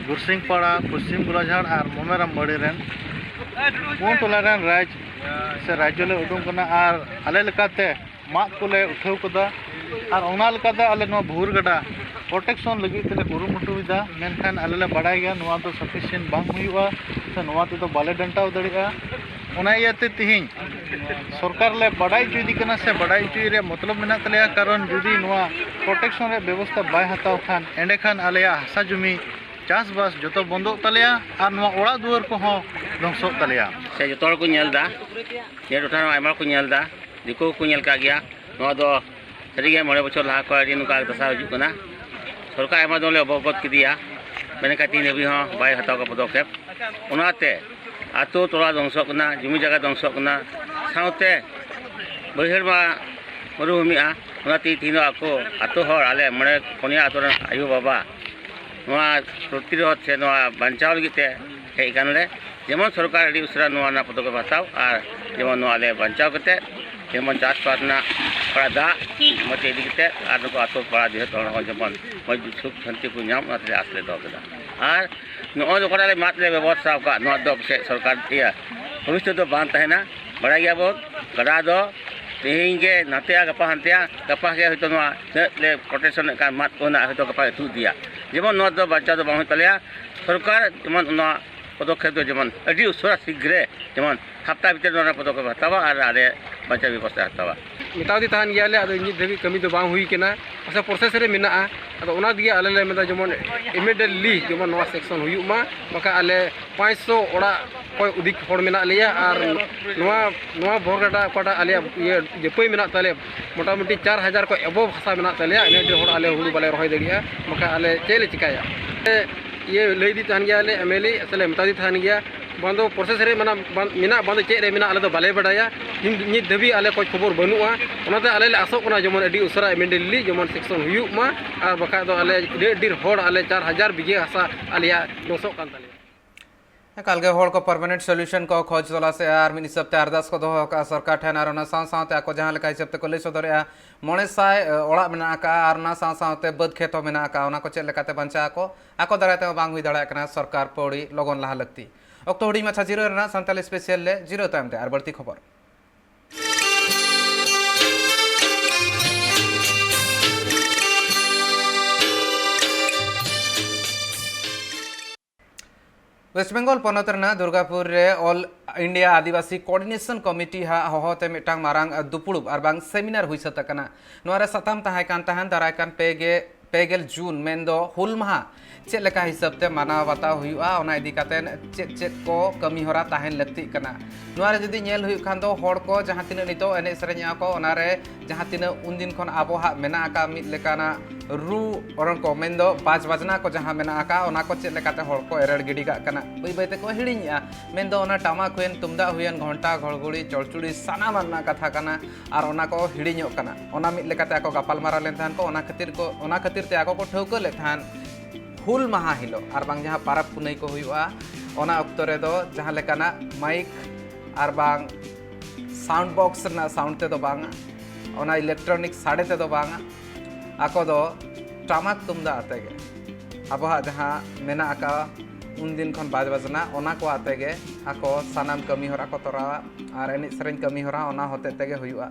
ᱜᱩᱨᱥᱤᱝ ᱯᱟᱲᱟ, ᱯᱚᱥᱪᱤᱢ ᱜᱳᱞᱟᱡᱷᱟᱲ ᱟᱨ ᱢᱚᱢᱮᱨᱟᱢ ᱵᱟᱲᱤ ᱨᱮᱱ᱾ ᱯᱩᱱ ᱴᱚᱞᱟ ᱨᱮᱱ ᱨᱟᱡᱽ ᱥᱮ ᱨᱟᱡᱽᱡᱚ ᱞᱮ ᱩᱰᱩᱝ ᱠᱟᱱᱟ ᱟᱨ ᱟᱞᱮ ᱞᱮᱠᱟᱛᱮ ᱢᱟᱜ ᱠᱚᱞᱮ ᱩᱴᱷᱟᱹᱣ ᱠᱟᱫᱟ᱾ ᱟᱨ ᱚᱱᱟ ᱞᱮᱠᱟᱛᱮ ᱟᱞᱮ ᱱᱚᱣᱟ ᱵᱷᱩᱨ ᱜᱟᱰᱟ protection ᱞᱟᱹᱜᱤᱫ ᱛᱮᱞᱮ ᱠᱩᱨᱩᱢᱩᱴᱩᱭᱮᱫᱟ, ᱢᱮᱱᱠᱷᱟᱱ ᱟᱞᱮ ᱞᱮ ᱵᱟᱲᱟᱭ ᱜᱮᱭᱟ ᱱᱚᱣᱟ ᱫᱚ sufficient ᱵᱟᱝ ᱦᱩᱭᱩᱜᱼᱟ ᱥᱮ ᱱᱚᱣᱟ ᱛᱮᱫᱚ ᱵᱟᱞᱮ ᱰᱟᱱᱴᱟᱣ ᱫᱟᱲᱮᱭᱟᱜᱼᱟ᱾ ᱚᱱᱟ ᱤᱭᱟᱹᱛᱮ ᱛᱮᱦᱮᱧ ᱥᱚᱨᱠᱟᱨ ᱞᱮ ᱵᱟᱰᱟᱭ ᱦᱚᱪᱚᱭᱮᱫᱮ ᱠᱟᱱᱟ ᱥᱮ ᱵᱟᱰᱟᱭ ᱦᱚᱪᱚᱭ ᱨᱮᱭᱟᱜ ᱢᱚᱛᱞᱚᱵ ᱢᱮᱱᱟᱜ ᱛᱟᱞᱮᱭᱟ, ᱠᱟᱨᱚᱱ ᱡᱩᱫᱤ ᱱᱚᱣᱟ ᱯᱨᱚᱴᱮᱠᱥᱚᱱ ᱨᱮᱭᱟᱜ ᱵᱮᱵᱚᱥᱛᱷᱟ ᱵᱟᱭ ᱦᱟᱛᱟᱣ ᱠᱷᱟᱱ, ᱮᱸᱰᱮᱠᱷᱟᱱ ᱟᱞᱮᱭᱟᱜ ᱦᱟᱥᱟ ᱡᱩᱢᱤ, ᱪᱟᱥᱵᱟᱥ ᱡᱚᱛᱚ ᱵᱚᱱᱫᱚᱜ ᱛᱟᱞᱮᱭᱟ ᱟᱨ ᱱᱚᱣᱟ ᱚᱲᱟᱜ ᱫᱩᱣᱟᱹᱨ ᱠᱚᱦᱚᱸ ᱫᱷᱚᱝᱥᱚᱜ ᱛᱟᱞᱮᱭᱟ᱾ ᱥᱮ ᱡᱚᱛᱚ ᱦᱚᱲ ᱠᱚ ᱧᱮᱞ ᱮᱫᱟ, ᱱᱤᱭᱟᱹ ᱴᱚᱴᱷᱟ ᱨᱮᱦᱚᱸ ᱟᱭᱢᱟ ᱦᱚᱲ ᱠᱚ ᱧᱮᱞ ᱮᱫᱟ, ᱫᱤᱠᱩ ᱦᱚᱸᱠᱚ ᱧᱮᱞ ᱠᱟᱜ ᱜᱮᱭᱟ᱾ ᱱᱚᱣᱟ ᱫᱚ ᱥᱟᱹᱨᱤᱜᱮ ᱢᱚᱬᱮ ᱵᱚᱪᱷᱚᱨ ᱞᱟᱦᱟ ᱠᱷᱚᱱ ᱟᱹᱰᱤ ᱱᱚᱝᱠᱟ ᱫᱟᱥᱟ ᱦᱤᱡᱩᱜ ᱠᱟᱱᱟ᱾ ᱥᱚᱨᱠᱟᱨ ᱟᱭᱢᱟ ᱫᱚᱢ ᱞᱮ ᱚᱵᱚᱜᱚᱛ ᱠᱮᱫᱮᱭᱟ, ᱢᱮᱱᱠᱷᱟᱱ ᱛᱮᱦᱮᱧ ᱫᱷᱟᱹᱵᱤᱡ ᱦᱚᱸ ᱵᱟᱭ ᱦᱟᱛᱟᱣ ᱠᱟᱜ ᱯᱚᱫᱚᱠᱷᱮᱯ᱾ ᱚᱱᱟᱛᱮ ᱟᱛᱳ ᱴᱚᱞᱟ ᱫᱷᱚᱝᱥᱚᱜ ᱠᱟᱱᱟ, ᱡᱩᱢᱤ ᱡᱟᱭᱜᱟ ᱫᱷᱚᱝᱥᱚᱜ ᱠᱟᱱᱟ, ᱥᱟᱶᱛᱮ ᱵᱟᱹᱭᱦᱟᱹᱲ ᱢᱟ ᱢᱚᱨᱩᱵᱷᱩᱢᱤᱜᱼᱟ᱾ ᱚᱱᱟᱛᱮ ᱛᱮᱦᱮᱧ ᱫᱚ ᱟᱠᱚ ᱟᱛᱳ ᱦᱚᱲ, ᱟᱞᱮ ᱢᱚᱬᱮ ᱯᱩᱱᱭᱟ ᱟᱛᱳ ᱨᱮᱱ ᱟᱭᱳ ᱵᱟᱵᱟ ᱱᱚᱣᱟ ᱯᱨᱚᱛᱤᱨᱳᱫᱷ ᱥᱮ ᱱᱚᱣᱟ ᱵᱟᱧᱪᱟᱣ ᱞᱟᱹᱜᱤᱫ ᱛᱮ ᱦᱮᱡ ᱟᱠᱟᱱ ᱞᱮ᱾ ᱡᱮᱢᱚᱱ ᱥᱚᱨᱠᱟᱨ ᱟᱹᱰᱤ ᱩᱥᱟᱹᱨᱟ ᱱᱚᱣᱟ ᱨᱮᱱᱟᱜ ᱯᱚᱫᱚᱠᱷᱮᱯ ᱦᱟᱛᱟᱣ ᱟᱨ ᱡᱮᱢᱚᱱ ᱱᱚᱣᱟ ᱞᱮ ᱵᱟᱧᱪᱟᱣ ᱠᱟᱛᱮ ᱡᱮᱢᱚᱱ ᱪᱟᱥᱵᱟᱥ ᱨᱮᱱᱟᱜ ᱦᱚᱲᱟᱜ ᱫᱟᱜ ᱢᱚᱡᱽ ᱛᱮ ᱤᱫᱤ ᱠᱟᱛᱮ ᱟᱨ ᱱᱩᱠᱩ ᱟᱛᱳ ᱯᱟᱲᱟ ᱡᱮᱦᱮᱛᱩ ᱦᱚᱲ ᱦᱚᱸ ᱡᱮᱢᱚᱱ ᱢᱚᱡᱽ ᱥᱩᱠ ᱥᱟᱱᱛᱤ ᱠᱚ ᱧᱟᱢ, ᱚᱱᱟ ᱛᱮᱞᱮ ᱟᱥ ᱞᱮ ᱫᱚᱦᱚ ᱠᱮᱫᱟ᱾ ᱟᱨ ᱱᱚᱜᱼᱚᱭ ᱡᱮ ᱚᱠᱟᱴᱟᱜ ᱞᱮ ᱢᱟᱫ ᱞᱮ ᱵᱮᱵᱚᱥᱛᱷᱟ ᱟᱠᱟᱫ, ᱱᱚᱣᱟ ᱫᱚ ᱯᱟᱥᱮᱡ ᱥᱚᱨᱠᱟᱨ ᱤᱭᱟᱹ ᱵᱷᱚᱵᱤᱥᱥᱚᱛ ᱫᱚ ᱵᱟᱝ ᱛᱟᱦᱮᱱᱟ, ᱵᱟᱲᱟᱭ ᱜᱮᱭᱟᱵᱚᱱ᱾ ᱜᱟᱰᱟ ᱫᱚ ᱛᱮᱦᱮᱧ ᱜᱮ ᱱᱟᱛᱮᱭᱟ, ᱜᱟᱯᱟ ᱦᱟᱱᱛᱮᱭᱟ, ᱜᱟᱯᱟ ᱜᱮ ᱦᱚᱭᱛᱳ ᱱᱚᱣᱟ ᱛᱤᱱᱟᱹᱜ ᱞᱮ ᱯᱨᱚᱴᱮᱠᱥᱚᱱ ᱮᱫ ᱠᱟᱱ ᱢᱟᱫ ᱠᱚ ᱦᱮᱱᱟᱜ, ᱦᱚᱭᱛᱳ ᱜᱟᱯᱟ ᱟᱹᱛᱩ ᱤᱫᱤᱭᱟ᱾ ᱡᱮᱢᱚᱱ ᱱᱚᱣᱟ ᱫᱚ ᱵᱟᱧᱪᱟᱣ ᱫᱚ ᱵᱟᱝ ᱦᱩᱭᱩᱜ ᱛᱟᱞᱮᱭᱟ᱾ ᱥᱚᱨᱠᱟᱨ ᱡᱮᱢᱚᱱ ᱚᱱᱟ ᱯᱚᱫᱚᱠᱷᱮᱯ ᱫᱚ ᱡᱮᱢᱚᱱ ᱟᱹᱰᱤ ᱩᱥᱟᱹᱨᱟ ᱥᱤᱜᱽᱨᱮ ᱡᱮᱢᱚᱱ ᱦᱟᱯᱛᱟ ᱵᱷᱤᱛᱤᱨ ᱱᱚᱣᱟ ᱯᱚᱫᱚᱠᱷᱮᱯ ᱦᱟᱛᱟᱣᱟ ᱟᱨ ᱟᱞᱮ ᱵᱟᱧᱪᱟᱣ ᱵᱮᱵᱚᱥᱛᱷᱟ ᱦᱟᱛᱟᱣᱟ᱾ ᱢᱮᱛᱟᱣ ᱫᱮ ᱛᱟᱦᱮᱱ ᱜᱮᱭᱟᱞᱮ, ᱟᱫᱚ ᱱᱤᱛ ᱫᱷᱟᱹᱵᱤᱡ ᱠᱟᱹᱢᱤ ᱫᱚ ᱵᱟᱝ ᱦᱩᱭ ᱠᱟᱱᱟ᱾ ᱯᱟᱥᱮ ᱯᱨᱚᱥᱮᱥ ᱨᱮ ᱢᱮᱱᱟᱜᱼᱟ᱾ ᱟᱫᱚ ᱚᱱᱟ ᱛᱮᱜᱮ ᱟᱞᱮ ᱞᱮ ᱢᱮᱱᱫᱟ ᱡᱮᱢᱚᱱ ᱤᱢᱤᱰᱤᱭᱮᱴᱞᱤ ᱡᱮᱢᱚᱱ ᱱᱚᱣᱟ ᱥᱮᱠᱥᱚᱱ ᱦᱩᱭᱩᱜ ᱢᱟ, ᱵᱟᱠᱷᱟᱡ ᱟᱞᱮ ᱯᱟᱸᱪᱥᱚ ᱚᱲᱟᱜ ᱠᱷᱚᱱ ᱚᱫᱷᱤᱠ ᱦᱚᱲ ᱢᱮᱱᱟᱜ ᱞᱮᱭᱟ᱾ ᱟᱨ ᱱᱚᱣᱟ, ᱱᱚᱣᱟ ᱵᱚᱨᱜᱟᱰᱟ ᱚᱠᱟᱴᱟᱜ ᱟᱞᱮᱭᱟᱜ ᱤᱭᱟᱹ ᱡᱟᱹᱯᱟᱹᱭ ᱢᱮᱱᱟᱜ ᱛᱟᱞᱮᱭᱟ, ᱢᱚᱴᱟᱢᱩᱴᱤ ᱪᱟᱨ ᱦᱟᱡᱟᱨ ᱠᱷᱚᱱ ᱮᱵᱚᱵᱷ ᱦᱟᱥᱟ ᱢᱮᱱᱟᱜ ᱛᱟᱞᱮᱭᱟ᱾ ᱤᱱᱟᱹ ᱰᱷᱮᱨ ᱦᱚᱲ ᱟᱞᱮ ᱦᱩᱲᱩ ᱵᱟᱞᱮ ᱨᱚᱦᱚᱭ ᱫᱟᱲᱮᱭᱟᱜᱼᱟ, ᱵᱟᱠᱷᱟᱡ ᱟᱞᱮ ᱪᱮᱫ ᱞᱮ ᱪᱤᱠᱟᱹᱭᱟ? ᱤᱭᱟᱹ ᱞᱟᱹᱭ ᱤᱫᱤ ᱛᱟᱦᱮᱱ ᱜᱮᱭᱟᱞᱮ, ᱮᱢ ᱮᱞ ᱮ ᱥᱮ ᱞᱮ ᱢᱮᱛᱟ ᱫᱮ ᱛᱟᱦᱮᱱ ᱜᱮᱭᱟ, ᱵᱟᱝ ᱫᱚ ᱯᱨᱚᱥᱮᱥ ᱨᱮ ᱢᱮᱱᱟᱜ, ᱵᱟᱝ, ᱢᱮᱱᱟᱜ, ᱵᱟᱝ ᱫᱚ ᱪᱮᱫ ᱨᱮ ᱢᱮᱱᱟᱜ, ᱟᱞᱮ ᱫᱚ ᱵᱟᱞᱮ ᱵᱟᱰᱟᱭᱟ᱾ ᱱᱤᱛ, ᱱᱤᱛ ᱫᱷᱟᱹᱵᱤᱡ ᱟᱞᱮ ᱠᱷᱚᱡ ᱠᱷᱚᱵᱚᱨ ᱵᱟᱹᱱᱩᱜᱼᱟ᱾ ᱚᱱᱟᱛᱮ ᱟᱞᱮ ᱞᱮ ᱟᱥᱚᱜ ᱠᱟᱱᱟ ᱡᱮᱢᱚᱱ ᱟᱹᱰᱤ ᱩᱥᱟᱹᱨᱟ ᱤᱢᱤᱰᱤᱭᱮᱴᱞᱤ ᱡᱮᱢᱚᱱ ᱥᱮᱠᱥᱚᱱ ᱦᱩᱭᱩᱜ ᱢᱟ, ᱟᱨ ᱵᱟᱠᱷᱟᱡ ᱫᱚ ᱟᱞᱮ ᱟᱹᱰᱤ ᱰᱷᱮᱨ ᱦᱚᱲ, ᱟᱞᱮ ᱪᱟᱨ ᱦᱟᱡᱟᱨ ᱵᱤᱜᱷᱟᱹ ᱦᱟᱥᱟ ᱟᱞᱮᱭᱟᱜ ᱱᱚᱥᱚᱜ ᱠᱟᱱ ᱛᱟᱞᱮᱭᱟ᱾ ᱮᱠᱟᱞ ᱜᱮ ᱦᱚᱲ ᱠᱚ ᱯᱟᱨᱢᱟᱱᱮᱱᱴ ᱥᱚᱞᱩᱭᱩᱥᱚᱱ ᱠᱚ ᱠᱷᱚᱡᱽ ᱛᱚᱞᱟᱥᱮᱜᱼᱟ ᱟᱨ ᱢᱤᱫ ᱦᱤᱥᱟᱹᱵ ᱛᱮ ᱟᱨᱫᱟᱥ ᱠᱚ ᱫᱚᱦᱚ ᱟᱠᱟᱫᱼᱟ ᱥᱚᱨᱠᱟᱨ ᱴᱷᱮᱱ, ᱟᱨ ᱚᱱᱟ ᱥᱟᱶ ᱥᱟᱶᱛᱮ ᱟᱠᱚ ᱡᱟᱦᱟᱸ ᱞᱮᱠᱟ ᱦᱤᱥᱟᱹᱵ ᱛᱮᱠᱚ ᱞᱟᱹᱭ ᱥᱚᱫᱚᱨᱮᱜᱼᱟ, ᱢᱚᱬᱮ ᱥᱟᱭ ᱚᱲᱟᱜ ᱢᱮᱱᱟᱜ ᱟᱠᱟᱫᱼᱟ ᱟᱨ ᱚᱱᱟ ᱥᱟᱶ ᱥᱟᱶᱛᱮ ᱵᱟᱹᱫᱽ ᱠᱷᱮᱛ ᱦᱚᱸ ᱢᱮᱱᱟᱜ ᱟᱠᱟᱫᱼᱟ, ᱚᱱᱟ ᱠᱚ ᱪᱮᱫ ᱞᱮᱠᱟᱛᱮ ᱵᱟᱧᱪᱟᱣ ᱟᱠᱚ, ᱟᱠᱚ ᱫᱟᱨᱟᱭ ᱛᱮᱦᱚᱸ ᱵᱟᱝ ᱦᱩᱭ ᱫᱟᱲᱮᱭᱟᱜ ᱠᱟᱱᱟ ᱥᱚᱨᱠᱟᱨ ᱯᱟᱹᱣᱲᱤ ᱞᱚᱜᱚᱱ ᱞᱟᱦᱟ ᱞᱟᱹᱠᱛᱤ᱾ ᱚᱠᱛᱚ ᱦᱩᱰᱤᱧ ᱢᱟᱪᱷᱟ ᱡᱤᱨᱟᱹᱣ ᱨᱮᱱᱟᱜ ᱥᱟᱱᱛᱟᱲᱤ ᱥᱯᱮᱥᱟᱞ ᱞᱮ ᱡᱤᱨᱟᱹᱣ ᱛᱟᱭᱚᱢ ᱛᱮ ᱟᱨ ᱵᱟᱹᱲᱛᱤ ᱠᱷᱚᱵᱚᱨ᱾ ᱳᱭᱮᱥᱴ ᱵᱮᱝᱜᱚᱞ ᱯᱚᱱᱚᱛ ᱨᱮᱱᱟᱜ ᱫᱩᱨᱜᱟᱯᱩᱨ ᱨᱮ ᱚᱞ ᱤᱱᱰᱤᱭᱟ ᱟᱹᱫᱤᱵᱟᱹᱥᱤ ᱠᱳᱚᱨᱰᱤᱱᱮᱥᱚᱱ ᱠᱚᱢᱤᱴᱤ ᱦᱟᱜ ᱦᱚᱦᱚᱛᱮ ᱢᱤᱫᱴᱟᱝ ᱢᱟᱨᱟᱝ ᱫᱩᱯᱩᱲᱩᱵ ᱟᱨ ᱵᱟᱝ ᱥᱮᱢᱤᱱᱟᱨ ᱦᱩᱭ ᱥᱟᱹᱛ ᱟᱠᱟᱱᱟ᱾ ᱱᱚᱣᱟ ᱨᱮ ᱥᱟᱛᱟᱢ ᱛᱟᱦᱮᱸ ᱠᱟᱱ ᱛᱟᱦᱮᱸᱱ ᱫᱟᱨᱟᱭ ᱠᱟᱱ ᱯᱮ ᱜᱮ ᱯᱮ ᱜᱮᱞ ᱡᱩᱱ, ᱢᱮᱱᱫᱚ ᱦᱩᱞ ᱢᱟᱦᱟ ᱪᱮᱫ ᱞᱮᱠᱟ ᱦᱤᱥᱟᱹᱵ ᱛᱮ ᱢᱟᱱᱟᱣ ᱵᱟᱛᱟᱣ ᱦᱩᱭᱩᱜᱼᱟ, ᱚᱱᱟ ᱤᱫᱤ ᱠᱟᱛᱮ ᱪᱮᱫ ᱪᱮᱫ ᱠᱚ ᱠᱟᱹᱢᱤ ᱦᱚᱨᱟ ᱛᱟᱦᱮᱱ ᱞᱟᱹᱠᱛᱤᱜ ᱠᱟᱱᱟ᱾ ᱱᱚᱣᱟ ᱨᱮ ᱡᱩᱫᱤ ᱧᱮᱞ ᱦᱩᱭᱩᱜ ᱠᱷᱟᱱ ᱫᱚ, ᱦᱚᱲ ᱠᱚ ᱡᱟᱦᱟᱸ ᱛᱤᱱᱟᱹᱜ ᱱᱤᱛᱚᱜ ᱮᱱᱮᱡ ᱥᱮᱨᱮᱧᱮᱜᱼᱟ ᱠᱚ, ᱚᱱᱟ ᱨᱮ ᱡᱟᱦᱟᱸ ᱛᱤᱱᱟᱹᱜ ᱩᱱᱫᱤᱱ ᱠᱷᱚᱱ ᱟᱵᱚᱣᱟᱜ ᱢᱮᱱᱟᱜ ᱟᱠᱟᱫ ᱢᱤᱫ ᱞᱮᱠᱟᱱᱟᱜ ᱨᱩ ᱚᱨᱚᱝ ᱠᱚ, ᱢᱮᱱᱫᱚ ᱵᱟᱡᱽ ᱵᱟᱡᱽᱱᱟ ᱠᱚ ᱡᱟᱦᱟᱸ ᱢᱮᱱᱟᱜ ᱟᱠᱟᱫ, ᱚᱱᱟ ᱠᱚ ᱪᱮᱫ ᱞᱮᱠᱟᱛᱮ ᱦᱚᱲ ᱠᱚ ᱮᱨᱮᱲ ᱜᱤᱰᱤ ᱠᱟᱜ ᱠᱟᱱᱟ, ᱵᱟᱹᱭ ᱵᱟᱹᱭ ᱛᱮᱠᱚ ᱦᱤᱲᱤᱧᱮᱜᱼᱟ᱾ ᱢᱮᱱᱫᱚ ᱚᱱᱟ ᱴᱟᱢᱟᱠ ᱦᱩᱭᱮᱱ, ᱛᱩᱢᱫᱟᱜ ᱦᱩᱭᱮᱱ, ᱜᱷᱚᱱᱴᱟ, ᱜᱷᱚᱲᱜᱷᱩᱲᱤ, ᱪᱚᱲᱪᱩᱲᱤ, ᱥᱟᱱᱟᱢᱟᱜ ᱨᱮᱱᱟᱜ ᱠᱟᱛᱷᱟ ᱠᱟᱱᱟ᱾ ᱟᱨ ᱚᱱᱟ ᱠᱚ ᱦᱤᱲᱤᱧᱚᱜ ᱠᱟᱱᱟ᱾ ᱚᱱᱟ ᱢᱤᱫ ᱞᱮᱠᱟᱛᱮ ᱟᱠᱚ ᱜᱟᱯᱟᱞᱢᱟᱨᱟᱣ ᱞᱮᱱ ᱛᱟᱦᱮᱱ ᱠᱚ, ᱚᱱᱟ ᱠᱷᱟᱹᱛᱤᱨ ᱠᱚ, ᱚᱱᱟ ᱠᱷᱟᱹᱛᱤᱨ ᱛᱮ ᱟᱠᱚ ᱠᱚ ᱴᱷᱟᱹᱣᱠᱟᱹ ᱞᱮᱫ ᱛᱟᱦᱮᱱ, ᱦᱩᱞ ᱢᱟᱦᱟ ᱦᱤᱞᱳᱜ ᱟᱨ ᱵᱟᱝ ᱡᱟᱦᱟᱸ ᱯᱟᱨᱟᱵᱽ ᱯᱩᱱᱟᱹᱭ ᱠᱚ ᱦᱩᱭᱩᱜᱼᱟ, ᱚᱱᱟ ᱚᱠᱛᱚ ᱨᱮᱫᱚ ᱡᱟᱦᱟᱸ ᱞᱮᱠᱟᱱᱟᱜ ᱢᱟᱭᱤᱠ ᱟᱨ ᱵᱟᱝ ᱥᱟᱣᱩᱱᱰ ᱵᱚᱠᱥ ᱨᱮᱱᱟᱜ ᱥᱟᱣᱩᱱᱰ ᱛᱮᱫᱚ ᱵᱟᱝᱟ, ᱚᱱᱟ ᱤᱞᱮᱠᱴᱨᱚᱱᱤᱠ ᱥᱟᱰᱮ ᱛᱮᱫᱚ ᱵᱟᱝᱟ, ᱟᱠᱚ ᱫᱚ ᱴᱟᱢᱟᱠ ᱛᱩᱢᱫᱟᱜ ᱟᱛᱮ ᱜᱮ ᱟᱵᱚᱣᱟᱜ ᱡᱟᱦᱟᱸ ᱢᱮᱱᱟᱜ ᱟᱠᱟᱫ ᱩᱱᱫᱤᱱ ᱠᱷᱚᱱ ᱵᱟᱡᱽ ᱵᱟᱡᱽᱱᱟ, ᱚᱱᱟ ᱠᱚ ᱟᱛᱮ ᱜᱮ ᱟᱠᱚ ᱥᱟᱱᱟᱢ ᱠᱟᱹᱢᱤ ᱦᱚᱨᱟ ᱠᱚ ᱛᱚᱨᱟᱣᱟ ᱟᱨ ᱮᱱᱮᱡ ᱥᱮᱨᱮᱧ ᱠᱟᱹᱢᱤ ᱦᱚᱨᱟ ᱚᱱᱟ ᱦᱚᱛᱮᱡ ᱛᱮᱜᱮ ᱦᱩᱭᱩᱜᱼᱟ᱾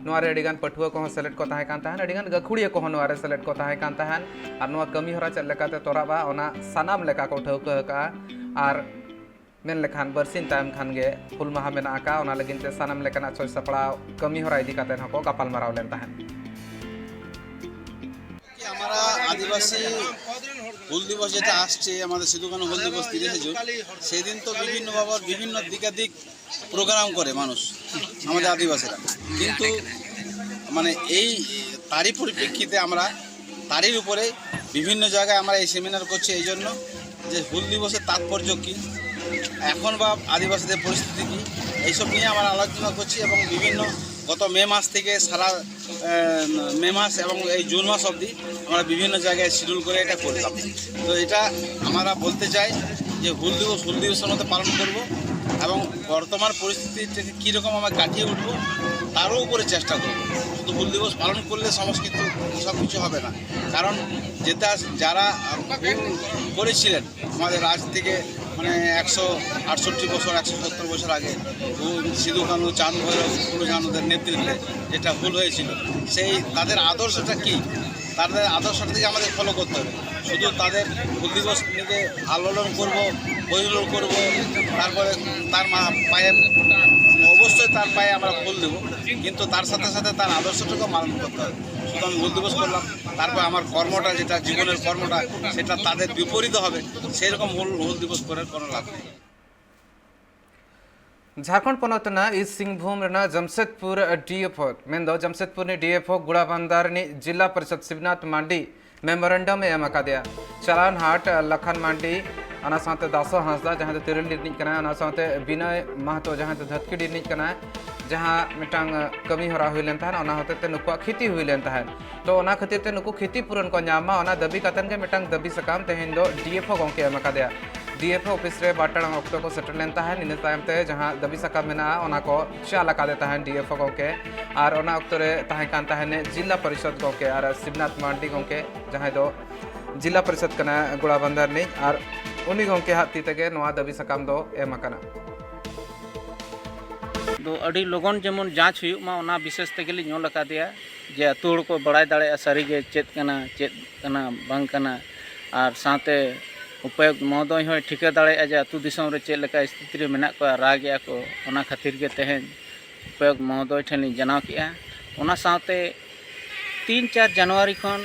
ᱱᱚᱣᱟ ᱨᱮ ᱟᱹᱰᱤᱜᱟᱱ ᱯᱟᱹᱴᱷᱩᱣᱟᱹ ᱠᱚᱦᱚᱸ ᱥᱮᱞᱮᱫ ᱠᱚ ᱛᱟᱦᱮᱸ ᱠᱟᱱ ᱛᱟᱦᱮᱸᱱ, ᱟᱹᱰᱤᱜᱟᱱ ᱜᱟᱹᱠᱷᱩᱲᱤᱭᱟᱹ ᱠᱚᱦᱚᱸ ᱱᱚᱣᱟ ᱨᱮ ᱥᱮᱞᱮᱫ ᱠᱚ ᱛᱟᱦᱮᱸ ᱠᱟᱱ ᱛᱟᱦᱮᱸᱱ᱾ ᱟᱨ ᱱᱚᱣᱟ ᱠᱟᱹᱢᱤ ᱦᱚᱨᱟ ᱪᱮᱫ ᱞᱮᱠᱟᱛᱮ ᱛᱚᱨᱟᱜᱼᱟ, ᱚᱱᱟ ᱥᱟᱱᱟᱢ ᱞᱮᱠᱟ ᱠᱚ ᱴᱷᱟᱹᱣᱠᱟᱹ ᱟᱠᱟᱫᱼᱟ᱾ ᱟᱨ ᱢᱮᱱ ᱞᱮᱠᱷᱟᱱ ᱵᱟᱨᱥᱤᱧ ᱛᱟᱭᱚᱢ ᱠᱷᱟᱱ ᱜᱮ ᱦᱩᱞ ᱢᱟᱦᱟ ᱢᱮᱱᱟᱜ ᱟᱠᱟᱫᱼᱟ, ᱚᱱᱟ ᱞᱟᱹᱜᱤᱫ ᱛᱮ ᱥᱟᱱᱟᱢ ᱞᱮᱠᱟᱱᱟᱜ ᱥᱟᱹᱛ ᱥᱟᱯᱲᱟᱣ ᱠᱟᱹᱢᱤ ᱦᱚᱨᱟ ᱤᱫᱤ ᱠᱟᱛᱮ ᱦᱚᱸᱠᱚ ᱜᱟᱯᱟᱞ ᱢᱟᱨᱟᱣ ᱞᱮᱱ ᱛᱟᱦᱮᱸᱱ᱾ কি আমরা আদিবাসী হুল দিবস যেটা আসছে, আমাদের সিধু কানু হুল দিবস তিরিশে জুন, সেদিন তো বিভিন্নভাবে বিভিন্ন দিকাদিক প্রোগ্রাম করে মানুষ, আমাদের আদিবাসীরা। কিন্তু মানে এই তারই পরিপ্রেক্ষিতে আমরা তারই উপরে বিভিন্ন জায়গায় আমরা এই সেমিনার করছি এই জন্য যে হুল দিবসের তাৎপর্য কী, এখন বা আদিবাসীদের পরিস্থিতি কী, এইসব নিয়ে আমরা আলোচনা করছি। এবং বিভিন্ন গত মে মাস থেকে সারা আহ, মে মাস এবং এই জুন মাস অবধি আমরা বিভিন্ন জায়গায় শিডিউল করে এটা করতাম। তো এটা আমরা বলতে চাই যে হুল দিবস হুল দিবসের মতো পালন করব এবং বর্তমান পরিস্থিতিটাকে কীরকম আমরা কাটিয়ে উঠবো, তারও উপরে চেষ্টা করব। শুধু হুল দিবস পালন করলে সমস্ত কিছু, সব কিছু হবে না। কারণ যেটা, যারা ভুল করেছিলেন আমাদের আজ থেকে মানে একশো আটষট্টি বছর, একশো সত্তর বছর আগে, সিধু কানু, চাঁদ ভৈরব, ফুলু চাঁদ ওদের নেতৃত্বে যেটা ভুল হয়েছিল, সেই তাদের আদর্শটা কি, তাদের আদর্শটা থেকে আমাদের ফলো করতে হবে। শুধু তাদের হুল দিবস নিতে আলোড়ন করব, বহির্গমন করব, তারপরে তার মা পায়ে, অবশ্যই তার পায়ে আমরা ফুল দেব, কিন্তু তার সাথে সাথে তার আদর্শটাকে পালন করতে হবে। শুধু আমি হুল দিবস করলাম, তারপর আমার কর্মটা, যেটা জীবনের কর্মটা, সেটা তাদের বিপরীতে হবে, সেই রকম হুল হুল দিবস করে কোনো লাভ নেই। ᱡᱷᱟᱲᱠᱷᱚᱸᱰ ᱯᱚᱱᱚᱛ ᱨᱮᱱᱟᱜ ᱤᱥᱴ ᱥᱤᱝᱵᱷᱩᱢ ᱨᱮᱱᱟᱜ ᱡᱟᱢᱥᱮᱫᱽᱯᱩᱨ ᱰᱤ ᱮᱯᱷ ᱳ, ᱢᱮᱱᱫᱚ ᱡᱟᱢᱥᱮᱫᱽᱯᱩᱨ ᱨᱤᱱᱤᱡ ᱰᱤ ᱮᱯᱷ ᱳ ᱜᱩᱲᱟᱵᱟᱱᱫᱟ ᱨᱤᱱᱤᱡ ᱡᱤᱞᱟ ᱯᱚᱨᱤᱥᱚᱫ ᱥᱤᱵᱱᱟᱛᱷ ᱢᱟᱱᱰᱤ ᱢᱮᱢᱳᱨᱮᱱᱰᱟᱢ ᱮ ᱮᱢ ᱟᱠᱟᱫᱮᱭᱟ᱾ ᱪᱟᱞᱟᱣᱱ ᱦᱟᱴ ᱞᱟᱠᱷᱟᱱ ᱢᱟᱱᱰᱤ, ᱚᱱᱟ ᱥᱟᱶᱛᱮ ᱫᱟᱥᱳ ᱦᱟᱸᱥᱫᱟ, ᱡᱟᱦᱟᱸᱭ ᱫᱚ ᱛᱤᱨᱤᱞᱰᱤ ᱨᱤᱱᱤᱡ ᱠᱟᱱᱟᱭ, ᱚᱱᱟ ᱥᱟᱶᱛᱮ ᱵᱤᱱᱚᱭ ᱢᱟᱦᱛᱳ, ᱡᱟᱦᱟᱸᱭ ᱫᱚ ᱫᱷᱟᱹᱛᱠᱤᱰᱤ ᱨᱤᱱᱤᱡ ᱠᱟᱱᱟᱭ, ᱡᱟᱦᱟᱸ ᱢᱤᱫᱴᱟᱝ ᱠᱟᱹᱢᱤ ᱦᱚᱨᱟ ᱦᱩᱭ ᱞᱮᱱ ᱛᱟᱦᱮᱸᱫ, ᱚᱱᱟ ᱦᱚᱛᱮᱡ ᱛᱮ ᱱᱩᱠᱩᱣᱟᱜ ᱠᱷᱮᱛᱤ ᱦᱩᱭ ᱞᱮᱱ ᱛᱟᱦᱮᱸᱫ᱾ ᱛᱚ ᱚᱱᱟ ᱠᱷᱟᱹᱛᱤᱨ ᱛᱮ ᱱᱩᱠᱩ ᱠᱷᱮᱛᱤ ᱯᱩᱨᱚᱱ ᱠᱚ ᱧᱟᱢ ᱢᱟ, ᱚᱱᱟ ᱫᱟᱹᱵᱤ ᱠᱟᱛᱮᱱ ᱜᱮ ᱢᱤᱫᱴᱟᱝ ᱫᱟᱹᱵᱤ ᱥᱟᱠᱟᱢ ᱛᱮᱦᱮᱧ ᱫᱚ ᱰᱤ ᱮᱯᱷ ᱳ ᱜᱚᱢᱠᱮ ᱮᱢ ᱟᱠᱟᱫᱮᱭᱟ᱾ ᱰᱤ ᱮᱯᱷ ᱳ ᱚᱯᱷᱤᱥ ᱨᱮ ᱵᱟᱨ ᱴᱟᱲᱟᱝ ᱚᱠᱛᱚ ᱠᱚ ᱥᱮᱴᱮᱨ ᱞᱮᱱ ᱛᱟᱦᱮᱸᱫ᱾ ᱤᱱᱟᱹ ᱛᱟᱭᱚᱢ ᱛᱮ ᱡᱟᱦᱟᱸ ᱫᱟᱹᱵᱤ ᱥᱟᱠᱟᱢ ᱢᱮᱱᱟᱜᱼᱟ, ᱚᱱᱟ ᱠᱚ ᱪᱟᱞ ᱟᱠᱟᱫᱮ ᱛᱟᱦᱮᱸᱫ ᱰᱤ ᱮᱯᱷ ᱳ ᱜᱚᱢᱠᱮ᱾ ᱟᱨ ᱚᱱᱟ ᱚᱠᱛᱚ ᱨᱮ ᱛᱟᱦᱮᱸ ᱠᱟᱱ ᱛᱟᱦᱮᱸᱫ ᱡᱤᱞᱟ ᱯᱚᱨᱤᱥᱚᱫ ᱜᱚᱢᱠᱮ ᱟᱨ ᱥᱤᱵᱱᱟᱛᱷ ᱢᱟᱱᱰᱤ ᱜᱚᱢᱠᱮ, ᱡᱟᱦᱟᱸᱭ ᱫᱚ ᱡᱤᱞᱟ ᱯᱚᱨᱤᱥᱚᱫ ᱠᱟᱱᱟ ᱜᱚᱲᱟᱵᱟᱱᱫᱟ ᱨᱤᱱᱤᱡ, ᱟᱨ ᱩᱱᱤ ᱜᱚᱢᱠᱮ ᱦᱟᱜ ᱛᱤ ᱛᱮᱜᱮ ᱱᱚᱣᱟ ᱫᱟᱹᱵᱤ ᱥᱟᱠᱟᱢ ᱫᱚ ᱮᱢ ᱟᱠᱟᱱᱟ᱾ ᱫᱚ ᱟᱹᱰᱤ ᱞᱚᱜᱚᱱ ᱡᱮᱢᱚᱱ ᱡᱟᱸᱪ ᱦᱩᱭᱩᱜ ᱢᱟ, ᱚᱱᱟ ᱵᱤᱥᱮᱥ ᱛᱮᱜᱮᱞᱤᱧ ᱚᱞ ᱟᱠᱟᱫᱮᱭᱟ, ᱡᱮ ᱟᱹᱛᱩ ᱦᱚᱲ ᱠᱚ ᱵᱟᱲᱟᱭ ᱫᱟᱲᱮᱭᱟᱜᱼᱟ ᱥᱟᱹᱨᱤᱜᱮ ᱪᱮᱫ ᱠᱟᱱᱟ, ᱪᱮᱫ ᱠᱟᱱᱟ ᱵᱟᱝ ᱠᱟᱱᱟ᱾ ᱟᱨ ᱥᱟᱶᱛᱮ ᱩᱯᱟᱭᱩᱠᱛ ᱢᱚᱦᱳᱫᱚᱭ ᱦᱚᱸᱭ ᱴᱷᱤᱠᱟᱹ ᱫᱟᱲᱮᱭᱟᱜᱼᱟ ᱡᱮ ᱟᱹᱛᱩ ᱫᱤᱥᱚᱢ ᱨᱮ ᱪᱮᱫ ᱞᱮᱠᱟ ᱥᱛᱷᱤᱛᱤ ᱨᱮ ᱢᱮᱱᱟᱜ ᱠᱚᱣᱟ, ᱨᱟᱜᱮᱜᱼᱟ ᱠᱚ᱾ ᱚᱱᱟ ᱠᱷᱟᱹᱛᱤᱨ ᱜᱮ ᱛᱮᱦᱮᱧ ᱩᱯᱟᱭᱩᱠᱛ ᱢᱚᱦᱳᱫᱚᱭ ᱴᱷᱮᱱ ᱞᱤᱧ ᱡᱟᱱᱟᱣ ᱠᱮᱜᱼᱟ᱾ ᱚᱱᱟ ᱥᱟᱶᱛᱮ ᱛᱤᱱ ᱪᱟᱨ ᱡᱟᱱᱩᱣᱟᱨᱤ ᱠᱷᱚᱱ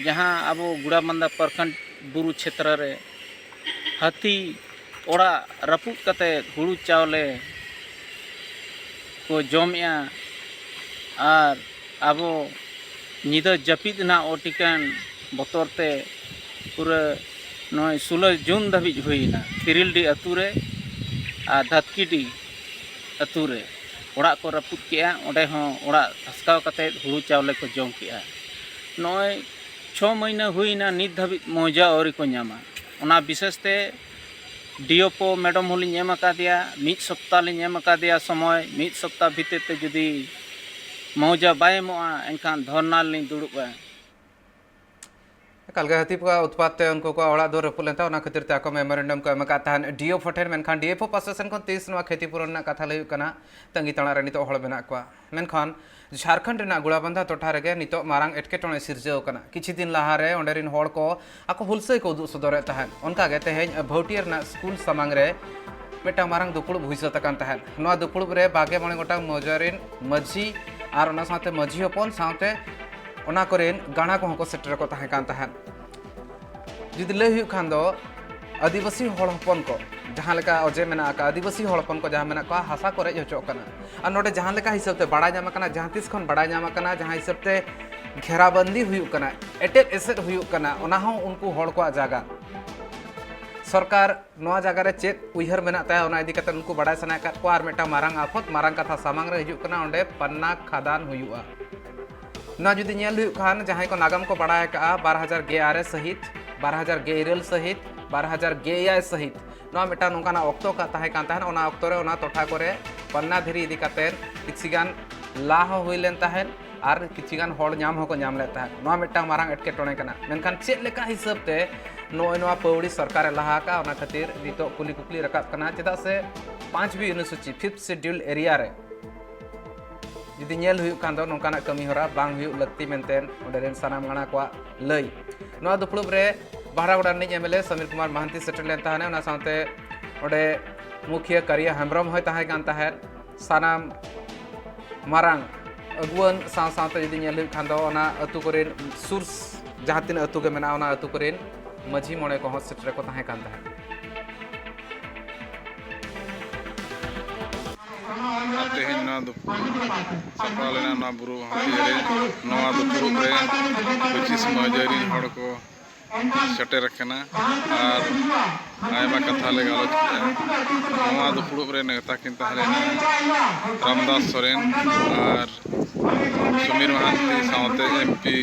ᱡᱟᱦᱟᱸ ᱟᱵᱚ ᱜᱩᱲᱟᱵᱟᱱᱫᱟ ᱯᱨᱚᱠᱷᱚᱸᱰ ᱵᱩᱨᱩ ᱪᱷᱮᱛᱨᱚ ᱨᱮ ᱦᱟᱹᱛᱤ ᱚᱲᱟᱜ ᱨᱟᱹᱯᱩᱫ ᱠᱟᱛᱮ ᱦᱩᱲᱩ ᱪᱟᱣᱞᱮ ᱠᱚ ᱡᱚᱢᱮᱜᱼᱟ, ᱟᱨ ᱟᱵᱚ ᱧᱤᱫᱟᱹ ᱡᱟᱹᱯᱤᱫ ᱨᱮᱱᱟᱜ ᱚᱴᱤᱠᱟᱱ ᱵᱚᱛᱚᱨ ᱛᱮ ᱯᱩᱨᱟᱹ ᱱᱚᱜᱼᱚᱭ ᱥᱳᱞᱳ ᱡᱩᱱ ᱫᱷᱟᱹᱵᱤᱡ ᱦᱩᱭᱮᱱᱟ᱾ ᱛᱤᱨᱤᱞᱰᱤ ᱟᱹᱛᱩ ᱨᱮ ᱟᱨ ᱫᱷᱟᱛᱠᱤᱰᱤ ᱟᱹᱛᱩ ᱨᱮ ᱚᱲᱟᱜ ᱠᱚ ᱨᱟᱹᱯᱩᱫ ᱠᱮᱜᱼᱟ, ᱚᱸᱰᱮ ᱦᱚᱸ ᱚᱲᱟᱜ ᱫᱷᱟᱥᱠᱟᱣ ᱠᱟᱛᱮ ᱦᱩᱲᱩ ᱪᱟᱣᱞᱮ ᱠᱚ ᱡᱚᱢ ᱠᱮᱜᱼᱟ᱾ ᱱᱚᱜᱼᱚᱭ ᱪᱷᱚ ᱢᱟᱹᱦᱱᱟᱹ ᱦᱩᱭᱮᱱᱟ, ᱱᱤᱛ ᱫᱷᱟᱹᱵᱤᱡ ᱢᱚᱣᱡᱟ ᱟᱹᱣᱨᱤ ᱠᱚ ᱧᱟᱢᱟ᱾ ᱚᱱᱟ ᱵᱤᱥᱮᱥ ᱛᱮ ᱰᱤ ᱮᱯᱷ ᱳ ᱢᱮᱰᱟᱢ ᱦᱚᱸᱞᱤᱧ ᱮᱢ ᱟᱠᱟᱫᱮᱭᱟ, ᱢᱤᱫ ᱥᱚᱯᱛᱟ ᱞᱤᱧ ᱮᱢ ᱟᱠᱟᱫᱮᱭᱟ ᱥᱚᱢᱚᱭ, ᱢᱤᱫ ᱥᱚᱯᱛᱟ ᱵᱷᱤᱛᱤᱨ ᱛᱮ ᱡᱩᱫᱤ ᱢᱚᱣᱡᱟ ᱵᱟᱭ ᱮᱢᱚᱜᱼᱟ, ᱮᱱᱠᱷᱟᱱ ᱫᱷᱚᱨᱱᱟ ᱨᱮᱞᱤᱧ ᱫᱩᱲᱩᱵᱼᱟ᱾ ᱮᱠᱟᱞ ᱜᱮ ᱦᱟᱹᱛᱤ ᱠᱚᱣᱟᱜ ᱩᱛᱯᱟᱛ ᱛᱮ ᱩᱱᱠᱩ ᱠᱚᱣᱟᱜ ᱚᱲᱟᱜ ᱫᱩᱣᱟᱹᱨ ᱨᱟᱹᱯᱩᱫ ᱞᱮᱱ ᱛᱟᱦᱮᱸ, ᱚᱱᱟ ᱠᱷᱟᱹᱛᱤᱨ ᱛᱮ ᱟᱠᱚ ᱢᱮᱢᱳᱨᱮᱱᱰᱟᱢ ᱠᱚ ᱮᱢ ᱟᱠᱟᱫ ᱛᱟᱦᱮᱸᱫ ᱰᱤ ᱮᱯᱷ ᱳ ᱴᱷᱮᱱ᱾ ᱢᱮᱱᱠᱷᱟᱱ ᱰᱤ ᱮᱯᱷ ᱳ ᱯᱟᱥᱴᱟ ᱥᱮᱱ ᱠᱷᱚᱱ ᱛᱤᱥ ᱱᱚᱣᱟ ᱠᱷᱮᱛᱤ ᱯᱩᱨᱚᱱ ᱨᱮᱱᱟᱜ ᱠᱟᱛᱷᱟ ᱞᱟᱹᱭ ᱦᱩᱭᱩᱜ ᱠᱟᱱᱟ, ᱛᱟᱺᱜᱤ ᱛᱟᱲᱟᱜ ᱨᱮ ᱱᱤᱛᱚᱜ ᱦᱚᱲ ᱢᱮᱱᱟᱜ ᱠᱚᱣᱟ᱾ ᱢᱮᱱᱠᱷᱟᱱ ᱡᱷᱟᱲᱠᱷᱚᱸᱰ ᱨᱮᱱᱟᱜ ᱜᱩᱲᱟᱵᱟᱱᱫᱷᱟ ᱴᱚᱴᱷᱟ ᱨᱮᱜᱮ ᱱᱤᱛᱚᱜ ᱢᱟᱨᱟᱝ ᱮᱴᱠᱮᱴᱚᱬᱮ ᱥᱤᱨᱡᱟᱹᱣ ᱟᱠᱟᱱᱟ᱾ ᱠᱤᱪᱷᱩ ᱫᱤᱱ ᱞᱟᱦᱟ ᱨᱮ ᱚᱸᱰᱮ ᱨᱮᱱ ᱦᱚᱲ ᱠᱚ ᱟᱠᱚ ᱦᱩᱞᱥᱟᱹᱭ ᱠᱚ ᱩᱫᱩᱜ ᱥᱚᱫᱚᱨᱮᱫ ᱛᱟᱦᱮᱸᱫ᱾ ᱚᱱᱠᱟ ᱜᱮ ᱛᱮᱦᱮᱧ ᱵᱷᱟᱹᱣᱴᱤᱭᱟᱹ ᱨᱮᱱᱟᱜ ᱥᱠᱩᱞ ᱥᱟᱢᱟᱝ ᱨᱮ ᱢᱤᱫᱴᱟᱝ ᱢᱟᱨᱟᱝ ᱫᱩᱯᱲᱩᱵ ᱦᱩᱭ ᱥᱟᱹᱛ ᱟᱠᱟᱱ ᱛᱟᱦᱮᱸᱫ᱾ ᱱᱚᱣᱟ ᱫᱩᱯᱲᱩᱵ ᱨᱮ ᱵᱟᱜᱮ ᱢᱚᱬᱮ ᱜᱚᱴᱟᱝ ᱢᱟᱹᱡᱟᱹᱨᱤᱱ ᱢᱟᱹᱡᱷᱤ ᱟᱨ ᱚᱱᱟ ᱥᱟᱶᱛᱮ ᱢᱟᱹᱡᱷᱤ ᱦᱚᱯᱚᱱ ᱥᱟᱶᱛᱮ ᱚᱱᱟ ᱠᱚᱨᱮᱱ ᱜᱟᱬᱟ ᱠᱚᱦᱚᱸ ᱠᱚ ᱥᱮᱴᱮᱨ ᱠᱚ ᱛᱟᱦᱮᱸ ᱠᱟᱱ ᱛᱟᱦᱮᱸᱫ᱾ ᱡᱩᱫᱤ ᱞᱟᱹᱭ ᱦᱩᱭᱩᱜ ᱠᱷᱟᱱ ᱫᱚ, ᱟᱹᱫᱤᱵᱟᱹᱥᱤ ᱦᱚᱲ ᱦᱚᱯᱚᱱ ᱠᱚ ᱡᱟᱦᱟᱸ ᱞᱮᱠᱟ ᱚᱡᱮ ᱢᱮᱱᱟᱜ ᱟᱠᱟᱫ, ᱟᱹᱫᱤᱵᱟᱹᱥᱤ ᱦᱚᱲ ᱦᱚᱯᱚᱱ ᱠᱚ ᱡᱟᱦᱟᱸ ᱢᱮᱱᱟᱜ ᱠᱚᱣᱟ, ᱦᱟᱥᱟ ᱠᱚ ᱨᱮᱡ ᱦᱚᱪᱚᱜ ᱠᱟᱱᱟ᱾ ᱟᱨ ᱱᱚᱰᱮ ᱡᱟᱦᱟᱸ ᱞᱮᱠᱟ ᱦᱤᱥᱟᱹᱵ ᱛᱮ ᱵᱟᱲᱟᱭ ᱧᱟᱢ ᱟᱠᱟᱱᱟ, ᱡᱟᱦᱟᱸ ᱛᱤᱥ ᱠᱷᱚᱱ ᱵᱟᱲᱟᱭ ᱧᱟᱢ ᱟᱠᱟᱱᱟ, ᱡᱟᱦᱟᱸ ᱦᱤᱥᱟᱹᱵ ᱛᱮ ᱜᱷᱮᱨᱟᱵᱟᱱᱫᱤ ᱦᱩᱭᱩᱜ ᱠᱟᱱᱟ, ᱮᱴᱮᱫ ᱮᱥᱮᱫ ᱦᱩᱭᱩᱜ ᱠᱟᱱᱟ, ᱚᱱᱟ ᱦᱚᱸ ᱩᱱᱠᱩ ᱦᱚᱲ ᱠᱚᱣᱟᱜ ᱡᱟᱭᱜᱟ᱾ ᱥᱚᱨᱠᱟᱨ ᱱᱚᱣᱟ ᱡᱟᱭᱜᱟ ᱨᱮ ᱪᱮᱫ ᱩᱭᱦᱟᱹᱨ ᱢᱮᱱᱟᱜ ᱛᱟᱭᱟ, ᱚᱱᱟ ᱤᱫᱤ ᱠᱟᱛᱮ ᱩᱱᱠᱩ ᱵᱟᱲᱟᱭ ᱥᱟᱱᱟᱭᱮᱫ ᱟᱠᱟᱫ ᱠᱚᱣᱟ᱾ ᱟᱨ ᱢᱤᱫᱴᱟᱝ ᱢᱟᱨᱟᱝ ᱟᱯᱷᱚᱛ, ᱢᱟᱨᱟᱝ ᱠᱟᱛᱷᱟ ᱥᱟᱢᱟᱝ ᱨᱮ ᱦᱤᱡᱩᱜ ᱠᱟᱱᱟ, ᱚᱸᱰᱮ ᱯᱟᱱᱱᱟ ᱠᱷᱟᱫᱟᱱ ᱦᱩᱭᱩᱜᱼᱟ᱾ ᱱᱚᱣᱟ ᱡᱩᱫᱤ ᱧᱮᱞ ᱦᱩᱭᱩᱜ ᱠᱷᱟᱱ, ᱡᱟᱦᱟᱸᱭ ᱠᱚ ᱱᱟᱜᱟᱢ ᱠᱚ ᱵᱟᱲᱟᱭ ᱟᱠᱟᱫᱼᱟ, ᱵᱟᱨ ᱦᱟᱡᱟᱨ ᱜᱮᱞ ᱟᱨᱮ ᱥᱟᱹᱦᱤᱛ, ᱵᱟᱨ ᱦᱟᱡᱟᱨ ᱜᱮᱞ ᱤᱨᱟᱹᱞ ᱥᱟᱹᱦᱤᱛ, ᱵᱟᱨ ᱦᱟᱡᱟᱨ ᱜᱮᱞ ᱮᱭᱟᱭ ᱥᱟᱹᱦᱤᱛ, ᱱᱚᱣᱟ ᱢᱤᱫᱴᱟᱝ ᱱᱚᱝᱠᱟᱱᱟᱜ ᱚᱠᱛᱚ ᱠᱟ-, ᱛᱟᱦᱮᱸ ᱠᱟᱱ ᱛᱟᱦᱮᱸᱫ᱾ ᱚᱱᱟ ᱚᱠᱛᱚ ᱨᱮ ᱚᱱᱟ ᱴᱚᱴᱷᱟ ᱠᱚᱨᱮ ᱯᱟᱱᱱᱟ ᱫᱷᱤᱨᱤ ᱤᱫᱤ ᱠᱟᱛᱮ ᱠᱤᱪᱷᱤ ᱜᱟᱱ ᱞᱟ ᱦᱚᱸ ᱦᱩᱭ ᱞᱮᱱ ᱛᱟᱦᱮᱸᱫ ᱟᱨ ᱠᱤᱪᱷᱤ ᱜᱟᱱ ᱦᱚᱲ ᱧᱟᱢ ᱦᱚᱸᱠᱚ ᱧᱟᱢ ᱞᱮᱫ ᱛᱟᱦᱮᱸᱫ᱾ ᱱᱚᱣᱟ ᱢᱤᱫᱴᱟᱝ ᱢᱟᱨᱟᱝ ᱮᱴᱠᱮᱴᱚᱬᱮ ᱠᱟᱱᱟ᱾ ᱢᱮᱱᱠᱷᱟᱱ ᱪᱮᱫ ᱞᱮᱠᱟ ᱦᱤᱥᱟᱹᱵ ᱛᱮ ᱱᱚᱜᱼᱚᱭ ᱱᱚᱣᱟ ᱯᱟᱹᱣᱲᱤ ᱥᱚᱨᱠᱟᱨᱮ ᱞᱟᱦᱟ ᱟᱠᱟᱫᱼᱟ, ᱚᱱᱟ ᱠᱷᱟᱹᱛᱤᱨ ᱱᱤᱛᱚᱜ ᱠᱩᱞᱤ ᱠᱩᱠᱞᱤ ᱨᱟᱠᱟᱵ ᱠᱟᱱᱟ᱾ ᱪᱮᱫᱟᱜ ᱥᱮ ᱯᱟᱸᱪ ᱵᱤ ᱚᱱᱩᱥᱩᱪᱤ, ᱯᱷᱤᱯᱛᱷ ᱥᱤᱰᱤᱭᱩᱞ ᱮᱨᱤᱭᱟ ᱨᱮ ᱡᱩᱫᱤ ᱧᱮᱞ ᱦᱩᱭᱩᱜ ᱠᱷᱟᱱ ᱫᱚ, ᱱᱚᱝᱠᱟᱱᱟᱜ ᱠᱟᱹᱢᱤ ᱦᱚᱨᱟ ᱵᱟᱝ ᱦᱩᱭᱩᱜ ᱞᱟᱹᱠᱛᱤ ᱢᱮᱱᱛᱮ ᱚᱸᱰᱮ ᱨᱮᱱ ᱥᱟᱱᱟᱢ ᱜᱟᱬᱟ ᱠᱚᱣᱟᱜ ᱞᱟᱹᱭ᱾ ᱱᱚᱣᱟ ᱫᱩᱯᱲᱩᱵ ᱨᱮ ᱵᱟᱦᱨᱟᱜᱚᱲᱟ ᱨᱤᱱᱤᱡ M L A Samir Kumar Mahanti ᱥᱮᱴᱮᱨ ᱞᱮᱱ ᱛᱟᱦᱮᱱᱟ᱾ ᱚᱱᱟ ᱥᱟᱶᱛᱮ ᱚᱸᱰᱮ ᱢᱩᱠᱷᱤᱭᱟᱹ ᱠᱟᱨᱤᱭᱟ ᱦᱮᱢᱵᱨᱚᱢ ᱦᱚᱸᱭ ᱛᱟᱦᱮᱸ ᱠᱟᱱ ᱛᱟᱦᱮᱸᱫ᱾ ᱥᱟᱱᱟᱢ ᱢᱟᱨᱟᱝ ᱟᱹᱜᱩᱣᱟᱹᱱ ᱥᱟᱶ ᱥᱟᱶᱛᱮ ᱡᱩᱫᱤ ᱧᱮᱞ ᱦᱩᱭᱩᱜ ᱠᱷᱟᱱ ᱫᱚ, ᱚᱱᱟ ᱟᱹᱛᱩ ᱠᱚᱨᱮᱱ ᱥᱩᱨ ᱡᱟᱦᱟᱸ ᱛᱤᱱᱟᱹᱜ ᱟᱹᱛᱩ ᱜᱮ ᱢᱮᱱᱟᱜᱼᱟ, ᱚᱱᱟ ᱟᱹᱛᱩ ᱠᱚᱨᱮᱱ ᱢᱟᱹᱡᱷᱤ ᱢᱚᱬᱮ ᱠᱚᱦᱚᱸ ᱥᱮᱴᱮᱨ ᱠᱚ ᱛᱟᱦᱮᱸ ᱠᱟᱱ ᱛᱟᱦᱮᱸᱫ᱾ ᱟᱨ ᱛᱮᱦᱮᱧ ᱱᱚᱣᱟ ᱫᱩᱯᱲᱩᱵ ᱥᱟᱯᱲᱟᱣ ᱞᱮᱱᱟ ᱱᱚᱣᱟ ᱵᱩᱨᱩ ᱦᱟᱹᱴᱤᱭᱟᱹ ᱨᱮ᱾ ᱱᱚᱣᱟ ᱫᱩᱯᱲᱩᱵ ᱨᱮ ᱯᱚᱸᱪᱤᱥ ᱢᱟᱹᱡᱷᱤ ᱨᱤᱱ ᱦᱚᱲ ᱠᱚ ᱥᱮᱴᱮᱨ ᱟᱠᱟᱱᱟ ᱟᱨ ᱟᱭᱢᱟ ᱠᱟᱛᱷᱟ ᱞᱮ ᱜᱟᱞᱚᱪ ᱠᱮᱫᱼᱟ᱾ ᱱᱚᱣᱟ ᱫᱩᱯᱲᱩᱵ ᱨᱮ ᱱᱮᱣᱛᱟ ᱠᱤᱱ ᱛᱟᱦᱮᱸ ᱞᱮᱱᱟ ᱨᱟᱢᱫᱟᱥ ᱥᱚᱨᱮᱱ ᱟᱨ ᱥᱩᱢᱤᱨ ᱢᱟᱦᱟᱱᱛᱤ ᱥᱟᱶᱛᱮ ᱮᱢ ᱯᱤ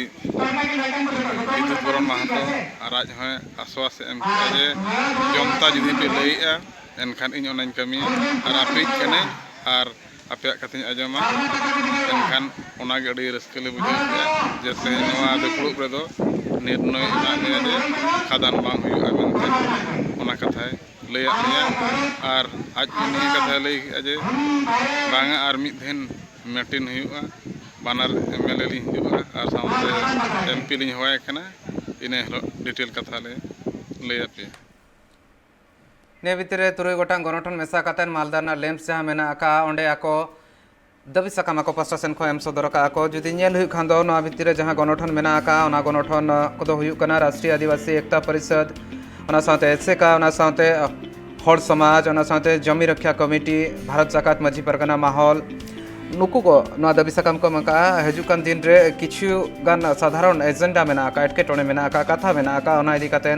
ᱵᱤᱫᱩᱛ ᱵᱚᱨᱚᱱ ᱢᱟᱦᱟᱛᱚ, ᱟᱨ ᱟᱡ ᱦᱚᱸᱭ ᱟᱥᱣᱟᱥ ᱮ ᱮᱢ ᱠᱮᱫᱼᱟ ᱡᱮ ᱡᱚᱱᱛᱟ ᱡᱩᱫᱤ ᱯᱮ ᱞᱟᱹᱭᱮᱜᱼᱟ, ᱮᱱᱠᱷᱟᱱ ᱤᱧ ᱚᱱᱟᱧ ᱠᱟᱹᱢᱤᱭᱟ᱾ ᱟᱨ ᱟᱯᱮᱭᱤᱡ ᱠᱟᱹᱱᱟᱹᱧ ᱟᱨ ᱟᱯᱮᱭᱟᱜ ᱠᱟᱛᱷᱟᱧ ᱟᱸᱡᱚᱢᱟ᱾ ᱮᱱᱠᱷᱟᱱ ᱚᱱᱟᱜᱮ ᱟᱹᱰᱤ ᱨᱟᱹᱥᱠᱟᱹ ᱞᱮ ᱵᱩᱡᱷᱟᱹᱣ ᱠᱮᱫᱼᱟ ᱡᱮ ᱛᱮᱦᱮᱧ ᱱᱚᱣᱟ ᱫᱩᱯᱲᱩᱵ ᱨᱮᱫᱚ ᱱᱤᱨᱱᱚᱭ ᱮᱢᱟᱜ ᱢᱮᱭᱟ ᱡᱮ ᱠᱷᱟᱫᱟᱱ ᱵᱟᱝ ᱦᱩᱭᱩᱜᱼᱟ ᱢᱮᱱᱛᱮ, ᱚᱱᱟ ᱠᱟᱛᱷᱟᱭ ᱞᱟᱹᱭᱟᱫ ᱞᱮᱭᱟ᱾ ᱟᱨ ᱟᱡ ᱱᱤᱭᱟᱹ ᱠᱟᱛᱷᱟᱭ ᱞᱟᱹᱭ ᱠᱮᱫᱼᱟ ᱡᱮ ᱵᱟᱝᱟ, ᱟᱨ ᱢᱤᱫ ᱫᱤᱱ ᱢᱤᱴᱤᱝ ᱦᱩᱭᱩᱜᱼᱟ, ᱵᱟᱱᱟᱨ ᱮᱢ ᱮᱞ ᱮ ᱞᱤᱧ ᱦᱤᱡᱩᱜᱼᱟ ᱟᱨ ᱥᱟᱶᱛᱮ ᱮᱢ ᱯᱤ ᱞᱤᱧ ᱦᱚᱦᱚᱣᱟᱭ ᱠᱟᱱᱟ᱾ ᱤᱱᱟᱹ ᱦᱤᱞᱳᱜ ᱰᱤᱴᱮᱞ ᱠᱟᱛᱷᱟ ᱞᱮ ᱞᱟᱹᱭ ᱟᱯᱮᱭᱟ᱾ ᱱᱤᱭᱟᱹ ᱵᱷᱤᱛᱤᱨ ᱨᱮ ᱛᱩᱨᱩᱭ ᱜᱚᱴᱟᱝ ᱜᱚᱱᱚᱴᱷᱚᱱ ᱢᱮᱥᱟ ᱠᱟᱛᱮ ᱢᱟᱞᱫᱟ ᱨᱮᱱᱟᱜ ᱞᱮᱢᱯᱥ ᱡᱟᱦᱟᱸ ᱢᱮᱱᱟᱜ ᱟᱠᱟᱫᱼᱟ, ᱚᱸᱰᱮ ᱟᱠᱚ ᱫᱟᱹᱵᱤ ᱥᱟᱠᱟᱢ ᱟᱠᱚ ᱯᱟᱥᱴᱟ ᱥᱮᱱ ᱠᱷᱚᱱ ᱮᱢ ᱥᱚᱫᱚᱨ ᱟᱠᱟᱫᱼᱟ ᱠᱚ᱾ ᱡᱩᱫᱤ ᱧᱮᱞ ᱦᱩᱭᱩᱜ ᱠᱷᱟᱱ ᱫᱚ, ᱱᱚᱣᱟ ᱵᱷᱤᱛᱤᱨ ᱨᱮ ᱡᱟᱦᱟᱸ ᱜᱚᱱᱚᱴᱷᱚᱱ ᱢᱮᱱᱟᱜ ᱟᱠᱟᱫᱼᱟ, ᱚᱱᱟ ᱜᱚᱱᱚᱴᱷᱚᱱ ᱠᱚᱫᱚ ᱦᱩᱭᱩᱜ ᱠᱟᱱᱟ ᱨᱟᱥᱴᱨᱤᱭᱚ ᱟᱹᱫᱤᱵᱟᱹᱥᱤ ᱮᱠᱛᱟ ᱯᱚᱨᱤᱥᱚᱫᱽ, ᱚᱱᱟ ᱥᱟᱶᱛᱮ ᱮᱥᱮᱠᱟ, ᱚᱱᱟ ᱥᱟᱶᱛᱮ ᱦᱚᱲ ᱥᱚᱢᱟᱡᱽ, ᱚᱱᱟ ᱥᱟᱶᱛᱮ ᱡᱚᱢᱤ ᱨᱚᱠᱷᱭᱟ ᱠᱚᱢᱤᱴᱤ, ᱵᱷᱟᱨᱚᱛ ᱡᱟᱠᱟᱛ ᱢᱟᱹᱡᱷᱤ ᱯᱟᱨᱜᱟᱱᱟ ᱢᱟᱦᱚᱞ, ᱱᱩᱠᱩ ᱠᱚ ᱱᱚᱣᱟ ᱫᱟᱹᱵᱤ ᱥᱟᱠᱟᱢ ᱠᱚ ᱮᱢ ᱟᱠᱟᱫᱼᱟ᱾ ᱦᱤᱡᱩᱜ ᱠᱟᱱ ᱫᱤᱱ ᱨᱮ ᱠᱤᱪᱷᱩ ᱜᱟᱱ ᱥᱟᱫᱷᱟᱨᱚᱱ ᱮᱡᱮᱱᱰᱟ ᱢᱮᱱᱟᱜ ᱟᱠᱟᱫᱼᱟ, ᱮᱴᱠᱮᱴᱚᱬᱮ ᱢᱮᱱᱟᱜ ᱟᱠᱟᱫᱼᱟ, ᱠᱟᱛᱷᱟ ᱢᱮᱱᱟᱜ ᱟᱠᱟᱫᱼᱟ, ᱚᱱᱟ ᱤᱫᱤ ᱠᱟᱛᱮ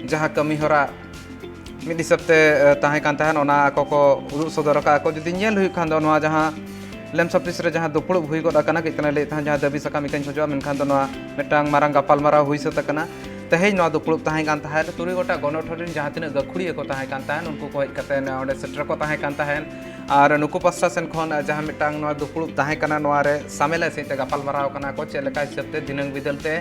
ᱡᱟᱦᱟᱸ ᱠᱟᱹᱢᱤ ᱦᱚᱨᱟ ᱢᱤᱫ ᱦᱤᱥᱟᱹᱵ ᱛᱮ, ᱮ, ᱛᱟᱦᱮᱸ ᱠᱟᱱ ᱛᱟᱦᱮᱸᱫ, ᱚᱱᱟ ᱟᱠᱚ ᱠᱚ ᱩᱫᱩᱜ ᱥᱚᱫᱚᱨ ᱟᱠᱟᱫᱼᱟ ᱠᱚ᱾ ᱡᱩᱫᱤ ᱧᱮᱞ ᱦᱩᱭᱩᱜ ᱠᱷᱟᱱ ᱫᱚ, ᱱᱚᱣᱟ ᱡᱟᱦᱟᱸ ᱞᱮᱢᱯᱥ ᱚᱯᱷᱤᱥ ᱨᱮ ᱡᱟᱦᱟᱸ ᱫᱩᱯᱲᱩᱵ ᱦᱩᱭ ᱜᱚᱫ ᱟᱠᱟᱱᱟ, ᱠᱟᱹᱡ ᱛᱟᱞᱟᱝ ᱞᱟᱹᱭᱮᱫ ᱛᱟᱦᱮᱸᱫ, ᱡᱟᱦᱟᱸ ᱫᱟᱹᱵᱤ ᱥᱟᱠᱟᱢ ᱤᱠᱟᱹᱧ ᱠᱷᱚᱡᱚᱜᱼᱟ, ᱢᱮᱱᱠᱷᱟᱱ ᱫᱚ ᱱᱚᱣᱟ ᱢᱤᱫᱴᱟᱝ ᱢᱟᱨᱟᱝ ᱜᱟᱯᱟᱞᱢᱟᱨᱟᱣ ᱦᱩᱭ ᱥᱟᱹᱛ ᱟᱠᱟᱱᱟ᱾ ᱛᱮᱦᱮᱧ ᱱᱚᱣᱟ ᱫᱩᱯᱲᱩᱵ ᱛᱟᱦᱮᱸ ᱠᱟᱱ ᱛᱟᱦᱮᱸᱫ, ᱛᱩᱨᱩᱭ ᱜᱚᱴᱟᱝ ᱜᱚᱱᱚᱴᱷᱚᱱ ᱨᱮᱱ ᱡᱟᱦᱟᱸ ᱛᱤᱱᱟᱹᱜ ᱜᱟᱹᱠᱷᱩᱲᱤᱭᱟᱹ ᱠᱚ ᱛᱟᱦᱮᱸ ᱠᱟᱱ ᱛᱟᱦᱮᱸᱫ, ᱩᱱᱠᱩ ᱠᱚ ᱦᱮᱡ ᱠᱟᱛᱮ ᱚᱸᱰᱮ ᱥᱮᱴᱮᱨ ᱠᱚ ᱛᱟᱦᱮᱸ ᱠᱟᱱ ᱛᱟᱦᱮᱸᱫ᱾ ᱟᱨ ᱱᱩᱠᱩ ᱯᱟᱥᱴᱟ ᱥᱮᱱ ᱠᱷᱚᱱ ᱡᱟᱦᱟᱸ ᱢᱤᱫᱴᱟᱝ ᱱᱚᱣᱟ ᱫᱩᱯᱲᱩᱵ ᱛᱟᱦᱮᱸ ᱠᱟᱱᱟ, ᱱᱚᱣᱟ ᱨᱮ ᱥᱟᱢᱮᱞ ᱥᱮᱫ ᱛᱮ ᱜᱟᱯᱟᱞᱢᱟᱨᱟᱣ ᱠᱟᱱᱟ ᱠᱚ, ᱪᱮᱫ ᱞᱮᱠᱟ ᱦᱤᱥᱟᱹᱵ ᱛᱮ ᱫᱤᱱᱟᱹᱢ ᱵᱤᱫᱟᱹᱞ ᱛᱮ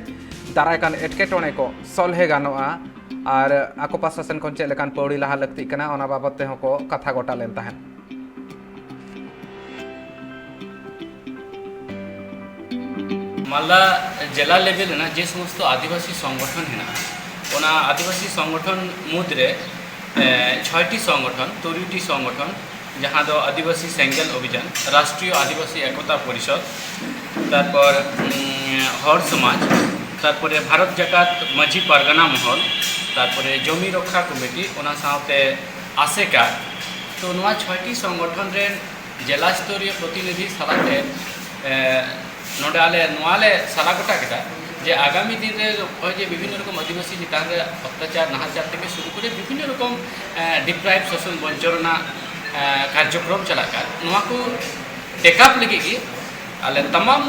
ᱫᱟᱨᱟᱭ ᱠᱟᱱ ᱮᱴᱠᱮᱴᱚᱬᱮ ᱠᱚ ᱥᱚᱞᱦᱮ ᱜᱟᱱᱚᱜᱼᱟ᱾ ᱟᱨ ᱟᱠᱚ ᱯᱟᱥᱴᱟ ᱥᱮᱱ ᱠᱷᱚᱱ ᱪᱮᱫ ᱞᱮᱠᱟᱱ ᱯᱟᱹᱣᱲᱤ ᱞᱟᱦᱟ ᱞᱟᱹᱠᱛᱤᱜ ᱠᱟᱱᱟ, ᱚᱱᱟ ᱵᱟᱵᱚᱫ ᱛᱮᱦᱚᱸ ᱠᱚ ᱠᱟᱛᱷᱟ ᱜᱚᱴᱟ ᱞᱮᱱ ᱛᱟᱦᱮᱸᱫ᱾ ᱢᱟᱞᱫᱟ ᱡᱮᱞᱟ ᱞᱮᱵᱮᱞ ᱨᱮᱱᱟᱜ ᱡᱮ ᱥᱚᱢᱚᱥᱛᱚ ᱟᱹᱫᱤᱵᱟᱹᱥᱤ ᱥᱚᱝᱜᱚᱴᱷᱚᱱ ᱦᱮᱱᱟᱜᱼᱟ, ᱚᱱᱟ ᱟᱹᱫᱤᱵᱟᱹᱥᱤ ᱥᱚᱝᱜᱚᱴᱷᱚᱱ ᱢᱩᱫᱽᱨᱮ, ᱮ, ᱪᱷᱚᱭᱴᱤ ᱥᱚᱝᱜᱚᱴᱷᱚᱱ, ᱛᱩᱨᱩᱭᱴᱤ ᱥᱚᱝᱜᱚᱴᱷᱚᱱ, ᱡᱟᱦᱟᱸ ᱫᱚ ᱟᱹᱫᱤᱵᱟᱹᱥᱤ ᱥᱮᱸᱜᱮᱞ ᱚᱵᱷᱤᱡᱟᱱ, ᱨᱟᱥᱴᱨᱤᱭᱚ ᱟᱹᱫᱤᱵᱟᱹᱥᱤ ᱮᱠᱚᱛᱟ ᱯᱚᱨᱤᱥᱚᱫᱽ, ᱛᱟᱨᱯᱚᱨ, ᱩᱢ, ᱦᱚᱲ ᱥᱚᱢᱟᱡᱽ, ᱛᱟᱨᱯᱚᱨᱮ ᱵᱷᱟᱨᱚᱛ ᱡᱟᱠᱟᱛ ᱢᱟᱹᱡᱷᱤ ᱯᱟᱨᱜᱟᱱᱟ ᱢᱚᱦᱚᱞ, ᱛᱟᱨᱯᱚᱨᱮ ᱡᱚᱢᱤ ᱨᱚᱠᱠᱷᱟ ᱠᱚᱢᱤᱴᱤ, ᱚᱱᱟ ᱥᱟᱶᱛᱮ ᱟᱥᱮᱠᱟ᱾ ᱛᱚ, ᱱᱚᱣᱟ ᱪᱷᱚᱭᱴᱤ ᱥᱚᱝᱜᱚᱴᱷᱚᱱ ᱨᱮᱱ ᱡᱮᱞᱟ ᱥᱛᱚᱨᱤᱭᱚ ᱯᱨᱚᱛᱤᱱᱤᱫᱷᱤ ᱥᱟᱞᱟᱜ ᱛᱮ, ᱮ, ᱱᱚᱰᱮ ᱟᱞᱮ ᱱᱚᱣᱟ ᱞᱮ ᱥᱟᱞᱟ ᱜᱚᱴᱟ ᱠᱮᱫᱟ ᱡᱮ ᱟᱜᱟᱢᱤ ᱫᱤᱱ ᱨᱮ ᱱᱚᱜᱼᱚᱭ ᱡᱮ ᱵᱤᱵᱷᱤᱱᱱᱚ ᱨᱚᱠᱚᱢ ᱟᱹᱫᱤᱵᱟᱹᱥᱤ ᱪᱮᱛᱟᱱ ᱨᱮ ᱚᱛᱛᱟᱪᱟᱨ, ᱱᱟᱦᱟᱪᱟᱨ ᱛᱷᱮᱠᱮ ᱥᱩᱨᱩ ᱠᱚᱨᱮ ᱵᱤᱵᱷᱤᱱᱱᱚ ᱨᱚᱠᱚᱢ, ᱮ, ᱰᱤᱯᱨᱟᱭᱤᱵᱷ, ᱥᱳᱥᱚᱱ, ᱵᱚᱧᱪᱚᱱ ᱨᱮᱱᱟᱜ, ᱮ, ᱠᱟᱨᱡᱚᱠᱨᱚᱢ ᱪᱟᱞᱟᱜ ᱠᱟᱱ, ᱱᱚᱣᱟ ᱠᱚ ᱴᱮᱠᱟᱯ ᱞᱟᱹᱜᱤᱫ ᱜᱮ ᱟᱞᱮ ᱛᱟᱢᱟᱢ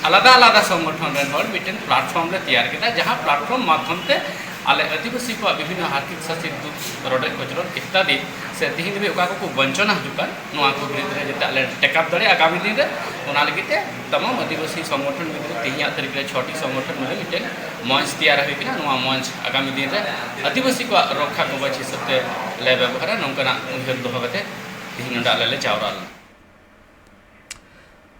ᱟᱞᱟᱫᱟ ᱟᱞᱟᱫᱟ ᱥᱚᱝᱜᱚᱴᱷᱚᱱ ᱨᱮᱱ ᱦᱚᱲ ᱢᱤᱫᱴᱮᱱ ᱯᱞᱟᱴᱯᱷᱚᱨᱢ ᱞᱮ ᱛᱮᱭᱟᱨ ᱠᱮᱫᱟ, ᱡᱟᱦᱟᱸ ᱯᱞᱟᱴᱯᱷᱚᱨᱢ ᱢᱟᱫᱽᱫᱷᱚᱢ ᱛᱮ ᱟᱞᱮ ᱟᱹᱫᱤᱵᱟᱹᱥᱤ ᱠᱚᱣᱟᱜ ᱵᱤᱵᱷᱤᱱᱱᱚ ᱦᱟᱨᱠᱮᱛ ᱥᱟᱥᱮᱛ, ᱫᱩᱠ ᱨᱚᱰᱚᱡ ᱠᱚᱪᱞᱚᱱ ᱤᱛᱛᱟᱫᱤ ᱥᱮ ᱛᱤᱦᱤᱧ ᱫᱷᱟᱹᱵᱤᱡ ᱚᱠᱟ ᱠᱚᱠᱚ ᱵᱚᱧᱪᱚᱱᱟ ᱦᱤᱡᱩᱜ ᱠᱟᱱ, ᱱᱚᱣᱟ ᱠᱚ ᱵᱤᱨᱩᱫᱷ ᱨᱮ ᱡᱟᱛᱮ ᱟᱞᱮ ᱴᱮᱠᱟᱯ ᱫᱟᱲᱮᱭᱟᱜᱼᱟ ᱟᱜᱟᱢᱤ ᱫᱤᱱ ᱨᱮ, ᱚᱱᱟ ᱞᱟᱹᱜᱤᱫ ᱛᱮ ᱛᱟᱢᱟᱢ ᱟᱹᱫᱤᱵᱟᱹᱥᱤ ᱥᱚᱝᱜᱚᱴᱷᱚᱱ ᱵᱷᱤᱛᱨᱤ ᱛᱮᱦᱮᱧᱟᱜ ᱛᱟᱹᱨᱤᱠᱷ ᱨᱮ ᱪᱷᱚᱴᱤ ᱥᱚᱝᱜᱚᱴᱷᱚᱱ ᱢᱤᱞᱮ ᱢᱤᱫᱴᱮᱱ ᱢᱚᱧᱪ ᱛᱮᱭᱟᱨ ᱦᱩᱭ ᱠᱟᱱᱟ᱾ ᱱᱚᱣᱟ ᱢᱚᱧᱪ ᱟᱜᱟᱢᱤ ᱫᱤᱱ ᱨᱮ ᱟᱹᱫᱤᱵᱟᱹᱥᱤ ᱠᱚᱣᱟᱜ ᱨᱚᱠᱠᱷᱟ ᱠᱚᱵᱚᱪ ᱦᱤᱥᱟᱹᱵ ᱛᱮ ᱞᱮ ᱵᱮᱵᱚᱦᱟᱨᱟ, ᱱᱚᱝᱠᱟᱱᱟᱜ ᱩᱭᱦᱟᱹᱨ ᱫᱚᱦᱚ ᱠᱟᱛᱮ ᱛᱮᱦᱮᱧ ᱱᱚᱰᱮ ᱟᱞᱮ ᱞᱮ ᱡᱟᱣᱨᱟ ᱞᱮᱱᱟ᱾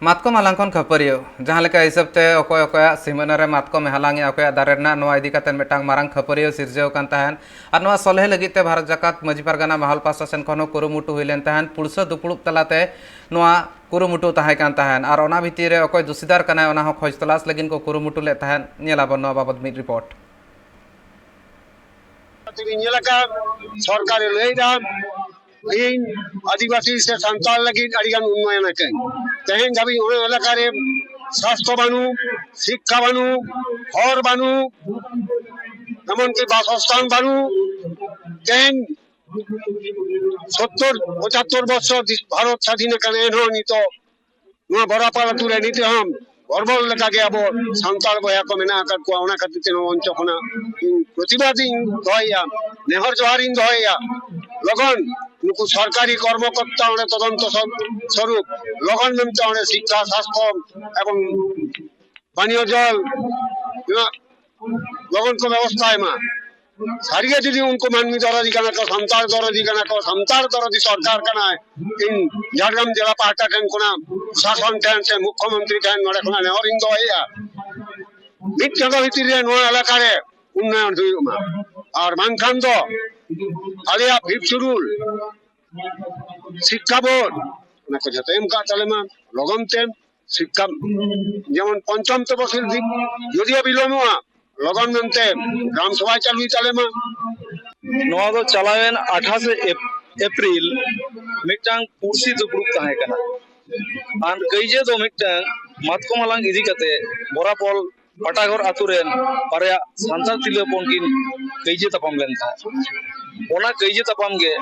ᱢᱟᱛᱠᱚᱢ ᱦᱟᱞᱟᱝ ᱠᱷᱚᱱ ᱠᱷᱟᱹᱯᱟᱹᱨᱤᱭᱟᱹᱣ᱾ ᱡᱟᱦᱟᱸ ᱞᱮᱠᱟ ᱦᱤᱥᱟᱹᱵ ᱛᱮ ᱚᱠᱚᱭ ᱚᱠᱚᱭᱟᱜ ᱥᱤᱢᱟᱹᱱᱟ ᱨᱮ ᱢᱟᱛᱠᱚᱢ ᱮ ᱦᱟᱞᱟᱝᱮᱜᱼᱟ, ᱚᱠᱚᱭᱟᱜ ᱫᱟᱨᱮ ᱨᱮᱱᱟᱜ, ᱱᱚᱣᱟ ᱤᱫᱤ ᱠᱟᱛᱮ ᱢᱤᱫᱴᱟᱝ ᱢᱟᱨᱟᱝ ᱠᱷᱟᱹᱯᱟᱹᱨᱤᱭᱟᱹᱣ ᱥᱤᱨᱡᱟᱹᱣ ᱟᱠᱟᱱ ᱛᱟᱦᱮᱸᱫ᱾ ᱟᱨ ᱱᱚᱣᱟ ᱥᱚᱞᱦᱮ ᱞᱟᱹᱜᱤᱫ ᱛᱮ ᱵᱷᱟᱨᱚᱛ ᱡᱟᱠᱟᱛ ᱢᱟᱹᱡᱷᱤ ᱯᱟᱨᱜᱟᱱᱟ ᱢᱟᱦᱟᱞ ᱯᱟᱥᱴᱟ ᱥᱮᱱ ᱠᱷᱚᱱ ᱦᱚᱸ ᱠᱩᱨᱩᱢᱩᱴᱩ ᱦᱩᱭ ᱞᱮᱱ ᱛᱟᱦᱮᱸᱫ᱾ ᱯᱩᱲᱥᱟᱹ ᱫᱩᱯᱲᱩᱵ ᱛᱟᱞᱟᱛᱮ ᱱᱚᱣᱟ ᱠᱩᱨᱩᱢᱩᱴᱩ ᱛᱟᱦᱮᱸ ᱠᱟᱱ ᱛᱟᱦᱮᱸᱫ᱾ ᱟᱨ ᱚᱱᱟ ᱵᱷᱤᱛᱤᱨ ᱨᱮ ᱚᱠᱚᱭ ᱫᱩᱥᱤᱫᱟᱨ ᱠᱟᱱᱟᱭ, ᱚᱱᱟ ᱦᱚᱸ ᱠᱷᱚᱡᱽ ᱛᱚᱞᱟᱥ ᱞᱟᱹᱜᱤᱫ ᱠᱚ ᱠᱩᱨᱩᱢᱩᱴᱩ ᱞᱮᱫ ᱛᱟᱦᱮᱸᱫ᱾ ᱧᱮᱞᱟᱵᱚᱱ ᱱᱚᱣᱟ ᱵᱟᱵᱚᱫ ᱢᱤᱫ ᱨᱤᱯᱳᱨᱴ᱾ ᱛᱮᱜᱮᱧ ᱧᱮᱞ ᱟᱠᱟᱫ, ᱥᱚᱨᱠᱟᱨᱮ ᱞᱟᱹᱭᱫᱟ, ᱤᱧ ᱟᱹᱫᱤᱵᱟᱹᱥᱤ ᱥᱮ ᱥᱟᱱᱛᱟᱲ ᱞᱟᱹᱜᱤᱫ ᱟᱹᱰᱤᱜᱟᱱ ᱩᱱᱱᱚᱭᱚᱱ ᱟᱠᱟᱹᱧ᱾ ᱛᱮᱦᱮᱧ ᱫᱷᱟᱹᱵᱤᱡ ᱚᱱᱟ ᱮᱞᱟᱠᱟᱨᱮ ᱥᱟᱥᱛᱷᱚ ᱵᱟᱹᱱᱩᱜ, ᱥᱤᱠᱠᱷᱟ ᱵᱟᱹᱱᱩᱜ, ᱦᱚᱨ ᱵᱟᱹᱱᱩᱜ, ᱮᱢᱚᱱᱠᱤ ᱵᱟᱥᱚᱥᱛᱷᱟᱱ ᱵᱟᱹᱱᱩᱜ᱾ ᱛᱮᱦᱮᱧ ᱥᱚᱛᱛᱚᱨ ᱯᱚᱸᱪᱟᱛᱛᱚᱨ ᱵᱚᱪᱷᱚᱨ ᱫᱤᱥ-, ᱵᱷᱟᱨᱚᱛ ᱥᱟᱹᱫᱷᱤᱱ ᱟᱠᱟᱱᱟ, ᱮᱱᱦᱚᱸ ᱱᱤᱛᱚᱜ ᱱᱚᱣᱟ ᱵᱚᱨᱟᱯᱟᱞ ᱟᱹᱛᱩ ᱨᱮ ᱱᱤᱛ ᱦᱚᱸ ᱜᱚᱨᱵᱚ ᱞᱮᱠᱟᱜᱮ ᱟᱵᱚ ᱥᱟᱱᱛᱟᱲ ᱵᱚᱭᱦᱟ ᱠᱚ ᱢᱮᱱᱟᱜ ᱟᱠᱟᱫ ᱠᱚᱣᱟ᱾ ᱚᱱᱟ ᱠᱷᱟᱹᱛᱤᱨ ᱛᱮ ᱱᱚᱣᱟ ᱢᱚᱧᱪᱚ ᱠᱷᱚᱱᱟᱜ ᱤᱧ ᱯᱨᱚᱛᱤᱵᱟᱫ ᱤᱧ ᱫᱚᱦᱚᱭᱮᱫᱼᱟ, ᱱᱮᱦᱚᱨ ᱡᱚᱦᱟᱨ ᱤᱧ ᱫᱚᱦᱚᱭᱮᱫᱼᱟ, ᱞᱚᱜᱚᱱ ᱱᱩᱠᱩ ᱥᱚᱨᱠᱟᱨᱤ ᱠᱚᱨᱢᱚᱠᱚᱨᱛᱟ ᱚᱸᱰᱮ ᱛᱚᱫᱚᱱᱛᱚ ᱥᱚᱨ-, ᱥᱚᱨᱩᱯ ᱞᱚᱜᱚᱱ ᱢᱮᱱᱛᱮ ᱚᱸᱰᱮ ᱥᱤᱠᱠᱷᱟ, ᱥᱟᱥᱛᱷᱚ ᱮᱵᱚᱝ ᱯᱟᱱᱤᱭᱚ ᱡᱚᱞ ᱨᱮᱱᱟᱜ ᱞᱚᱜᱚᱱ ᱠᱚ ᱵᱮᱵᱚᱥᱛᱷᱟᱭ ᱢᱟ᱾ ᱥᱟᱹᱨᱤᱜᱮ ᱡᱩᱫᱤ ᱩᱱᱠᱩ ᱢᱟᱹᱱᱢᱤ ᱫᱚᱨᱚᱫᱤ ᱠᱟᱱᱟ ᱠᱚ, ᱥᱟᱱᱛᱟᱲ ᱫᱚᱨᱚᱫᱤ ᱠᱟᱱᱟ ᱠᱚ, ᱥᱟᱱᱛᱟᱲ ᱫᱚᱨᱚᱫᱤ ᱥᱚᱨᱠᱟᱨ ᱠᱟᱱᱟᱭ, ᱤᱧ ᱡᱷᱟᱲᱜᱨᱟᱢ ᱡᱮᱞᱟ ᱯᱟᱦᱴᱟ ᱴᱷᱮᱱ ᱠᱷᱚᱱᱟᱜ ᱯᱨᱚᱥᱟᱥᱚᱱ ᱴᱷᱮᱱ ᱥᱮ ᱢᱩᱠᱠᱷᱚᱢᱚᱱᱛᱨᱤ ᱴᱷᱮᱱ ᱱᱚᱰᱮ ᱠᱷᱚᱱᱟᱜ ᱱᱮᱦᱚᱨᱤᱧ ᱫᱚᱦᱚᱭᱮᱫᱼᱟ, ᱢᱤᱫ ᱪᱟᱸᱫᱳ ᱵᱷᱤᱛᱤᱨ ᱨᱮ ᱱᱚᱣᱟ ᱮᱞᱟᱠᱟ ᱨᱮ ᱩᱱᱱᱚᱭᱚᱱ ᱦᱩᱭᱩᱜ ᱢᱟ᱾ ᱟᱨ ᱵᱟᱝᱠᱷᱟᱱ ᱫᱚ ᱟᱞᱮᱭᱟᱜ ᱯᱷᱤᱯᱛᱷ ᱥᱤᱰᱩᱞ, ᱥᱤᱠᱠᱷᱟ ᱵᱳᱨᱰ, ᱚᱱᱟ ᱠᱚ ᱡᱷᱚᱛᱚ ᱮᱢ ᱠᱟᱜ ᱛᱟᱞᱮ ᱢᱟ ᱞᱚᱜᱚᱱ ᱛᱮ᱾ ᱥᱤᱠᱠᱷᱟ ᱡᱮᱢᱚᱱ ᱯᱚᱧᱪᱚᱢ ᱛᱚᱯᱚᱥᱤᱞ ᱫᱤᱠ ᱡᱚᱫᱤᱭᱳ ᱵᱤᱞᱚᱢᱚᱜᱼᱟ, ᱞᱚᱜᱚᱱ ᱢᱮᱱᱛᱮ ᱜᱨᱟᱢ ᱥᱚᱵᱷᱟᱭ ᱪᱟᱹᱞᱩᱭ ᱛᱟᱞᱮ ᱢᱟ᱾ ᱱᱚᱣᱟ ᱫᱚ ᱪᱟᱞᱟᱣᱮᱱ ᱟᱴᱷᱟᱥᱮ ᱮᱯ-, ᱮᱯᱨᱤᱞ ᱢᱤᱫᱴᱟᱝ ᱯᱩᱲᱥᱤ ᱫᱩᱯᱲᱩᱵ ᱛᱟᱦᱮᱸ ᱠᱟᱱᱟ᱾ ᱟᱨ ᱠᱟᱹᱭᱡᱟᱹ ᱫᱚ ᱢᱤᱫᱴᱟᱝ ᱢᱟᱛᱠᱚᱢ ᱦᱟᱞᱟᱝ ᱤᱫᱤ ᱠᱟᱛᱮ ᱵᱚᱨᱟᱯᱚᱞ ᱯᱟᱴᱟᱜᱚᱨ ᱟᱛᱳ ᱨᱮᱱ ᱵᱟᱨᱭᱟ ᱥᱟᱱᱛᱟᱲ ᱛᱤᱨᱞᱟᱹ ᱦᱚᱯᱚᱱ ᱠᱤᱱ ᱠᱟᱹᱭᱡᱟᱹ ᱛᱟᱯᱟᱢ ᱞᱮᱱ ᱛᱟᱦᱮᱸᱫ᱾ ᱚᱱᱟ ᱠᱟᱹᱭᱡᱟᱹ ᱛᱟᱯᱟᱢ ᱜᱮ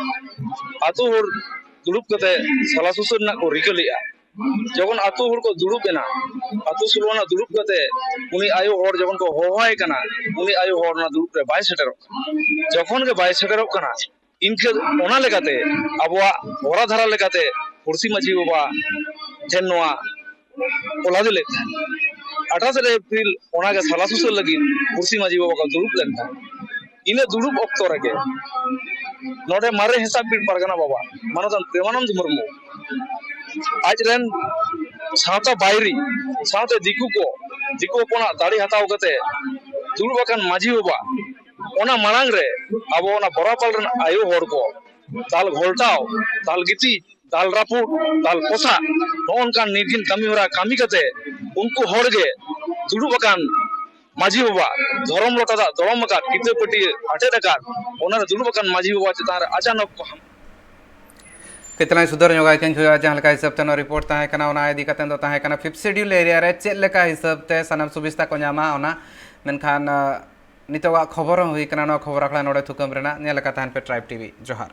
ᱟᱛᱳ ᱦᱚᱲ ᱫᱩᱲᱩᱵ ᱠᱟᱛᱮ ᱥᱟᱞᱟ ᱥᱩᱥᱟᱹᱨ ᱨᱮᱱᱟᱜ ᱠᱚ ᱨᱤᱠᱟᱹ ᱞᱮᱫᱼᱟ᱾ ᱡᱚᱠᱷᱚᱱ ᱟᱛᱳ ᱦᱚᱲ ᱠᱚ ᱫᱩᱲᱩᱵ ᱮᱱᱟ, ᱟᱛᱳ ᱥᱳᱞᱳ ᱟᱱᱟ ᱫᱩᱲᱩᱵ ᱠᱟᱛᱮ ᱩᱱᱤ ᱟᱭᱳ ᱦᱚᱲ ᱡᱚᱠᱷᱚᱱ ᱠᱚ ᱦᱚᱦᱚᱣᱟᱭ ᱠᱟᱱᱟ, ᱩᱱᱤ ᱟᱭᱳ ᱦᱚᱲ ᱚᱱᱟ ᱫᱩᱲᱩᱵ ᱨᱮ ᱵᱟᱭ ᱥᱮᱴᱮᱨᱚᱜ ᱠᱟᱱᱟ᱾ ᱡᱚᱠᱷᱚᱱ ᱜᱮ ᱵᱟᱭ ᱥᱮᱴᱮᱨᱚᱜ ᱠᱟᱱᱟ, ᱤᱱᱠᱟᱹ ᱚᱱᱟ ᱞᱮᱠᱟᱛᱮ ᱟᱵᱚᱣᱟᱜ ᱦᱚᱨᱟ ᱫᱷᱟᱨᱟ ᱞᱮᱠᱟᱛᱮ ᱯᱩᱲᱥᱤ ᱢᱟᱹᱡᱷᱤ ᱵᱟᱵᱟ ᱴᱷᱮᱱ ᱱᱚᱣᱟ ᱠᱚ ᱞᱟᱫᱮ ᱞᱮᱫ ᱛᱟᱦᱮᱸᱫ᱾ ᱟᱴᱷᱟᱥ ᱮᱯᱨᱤᱞ ᱚᱱᱟᱜᱮ ᱥᱟᱞᱟ ᱥᱩᱥᱟᱹᱨ ᱞᱟᱹᱜᱤᱫ ᱯᱩᱲᱥᱤ ᱢᱟᱹᱡᱷᱤ ᱵᱟᱵᱟ ᱠᱚ ᱫᱩᱲᱩᱵ ᱞᱮᱱ ᱛᱟᱦᱮᱸᱫ᱾ ᱤᱱᱟᱹ ᱫᱩᱲᱩᱵ ᱚᱠᱛᱚ ᱨᱮᱜᱮ ᱱᱚᱰᱮ ᱢᱟᱨᱮ ᱦᱮᱸᱥᱟᱜ ᱵᱤᱨ ᱯᱟᱨᱜᱟᱱᱟ ᱵᱟᱵᱟ ᱢᱟᱱᱚᱛᱟᱱ ᱯᱨᱮᱢᱟᱱᱚᱱᱫ ᱢᱩᱨᱢᱩ ᱟᱡᱨᱮᱱ ᱥᱟᱶᱛᱟ ᱵᱟᱭᱨᱤ ᱥᱟᱶᱛᱮ ᱫᱤᱠᱩ ᱠᱚ, ᱫᱤᱠᱩ ᱦᱚᱯᱚᱱᱟᱜ ᱫᱟᱲᱮ ᱦᱟᱛᱟᱣ ᱠᱟᱛᱮ ᱫᱩᱲᱩᱵ ᱟᱠᱟᱱ ᱢᱟᱹᱡᱷᱤ ᱵᱟᱵᱟ, ᱚᱱᱟ ᱢᱟᱲᱟᱝ ᱨᱮ ᱟᱵᱚ ᱚᱱᱟ ᱵᱚᱨᱟᱯᱟᱞ ᱨᱮᱱ ᱟᱭᱳ ᱦᱚᱲ ᱠᱚ ᱫᱟᱞ ᱜᱷᱚᱞᱴᱟᱣ, ᱫᱟᱞ ᱜᱤᱛᱤᱡ, ᱫᱟᱞ ᱨᱟᱹᱯᱩᱫ, ᱫᱟᱞ ᱯᱚᱥᱟᱜ, ᱱᱚᱜᱼᱚ ᱱᱚᱝᱠᱟᱱ ᱱᱤᱨᱜᱷᱤᱱ ᱠᱟᱹᱢᱤ ᱦᱚᱨᱟ ᱠᱟᱹᱢᱤ ᱠᱟᱛᱮ ᱩᱱᱠᱩ ᱦᱚᱲ ᱜᱮ ᱫᱩᱲᱩᱵ ᱟᱠᱟᱱ ᱢᱟᱹᱡᱷᱤ ᱵᱟᱵᱟ ᱫᱷᱚᱨᱚᱢ ᱞᱚᱴᱟ ᱫᱟᱜ ᱫᱚᱲᱚᱢ ᱟᱠᱟᱫ, ᱠᱤᱛᱟᱹ ᱯᱟᱹᱴᱭᱟᱹ ᱟᱴᱮᱫ ᱟᱠᱟᱫ, ᱚᱱᱟᱨᱮ ᱫᱩᱲᱩᱵ ᱟᱠᱟᱱ ᱢᱟᱹᱡᱷᱤ ᱵᱟᱵᱟ ᱪᱮᱛᱟᱱ ᱨᱮ ᱟᱪᱟᱱᱚᱠ ᱠᱚ ᱦᱟᱢ- ᱠᱟᱹᱡ ᱛᱟᱞᱟᱝ ᱥᱩᱫᱷᱟᱹᱨ ᱧᱚᱜ ᱟᱭ ᱠᱟᱹᱧ ᱠᱷᱚᱡᱚᱜᱼᱟ, ᱡᱟᱦᱟᱸ ᱞᱮᱠᱟ ᱦᱤᱥᱟᱹᱵ ᱛᱮ ᱱᱚᱣᱟ ᱨᱤᱯᱳᱨᱴ ᱛᱟᱦᱮᱸ ᱠᱟᱱᱟ, ᱚᱱᱟ ᱤᱫᱤ ᱠᱟᱛᱮ ᱫᱚ ᱛᱟᱦᱮᱸ ᱠᱟᱱᱟ ᱯᱷᱤᱯᱛᱷ ᱥᱤᱰᱤᱭᱩᱞ ᱮᱨᱤᱭᱟ ᱨᱮ ᱪᱮᱫ ᱞᱮᱠᱟ ᱦᱤᱥᱟᱹᱵ ᱛᱮ ᱥᱟᱱᱟᱢ ᱥᱩᱵᱤᱥᱛᱟ ᱠᱚ ᱧᱟᱢᱟ, ᱚᱱᱟ᱾ ᱢᱮᱱᱠᱷᱟᱱ ᱱᱤᱛᱚᱜᱟᱜ ᱠᱷᱚᱵᱚᱨ ᱦᱚᱸ ᱦᱩᱭ ᱠᱟᱱᱟ, ᱱᱚᱣᱟ ᱠᱷᱚᱵᱚᱨ ᱟᱠᱷᱲᱟ ᱱᱚᱰᱮ ᱛᱷᱩᱠᱟᱹᱢ ᱨᱮᱱᱟᱜ᱾ ᱧᱮᱞ ᱟᱠᱟᱫ ᱛᱟᱦᱮᱱ ᱯᱮ ᱴᱨᱟᱭᱤᱵᱽ ᱴᱤᱵᱷᱤ᱾ ᱡᱚᱦᱟᱨ᱾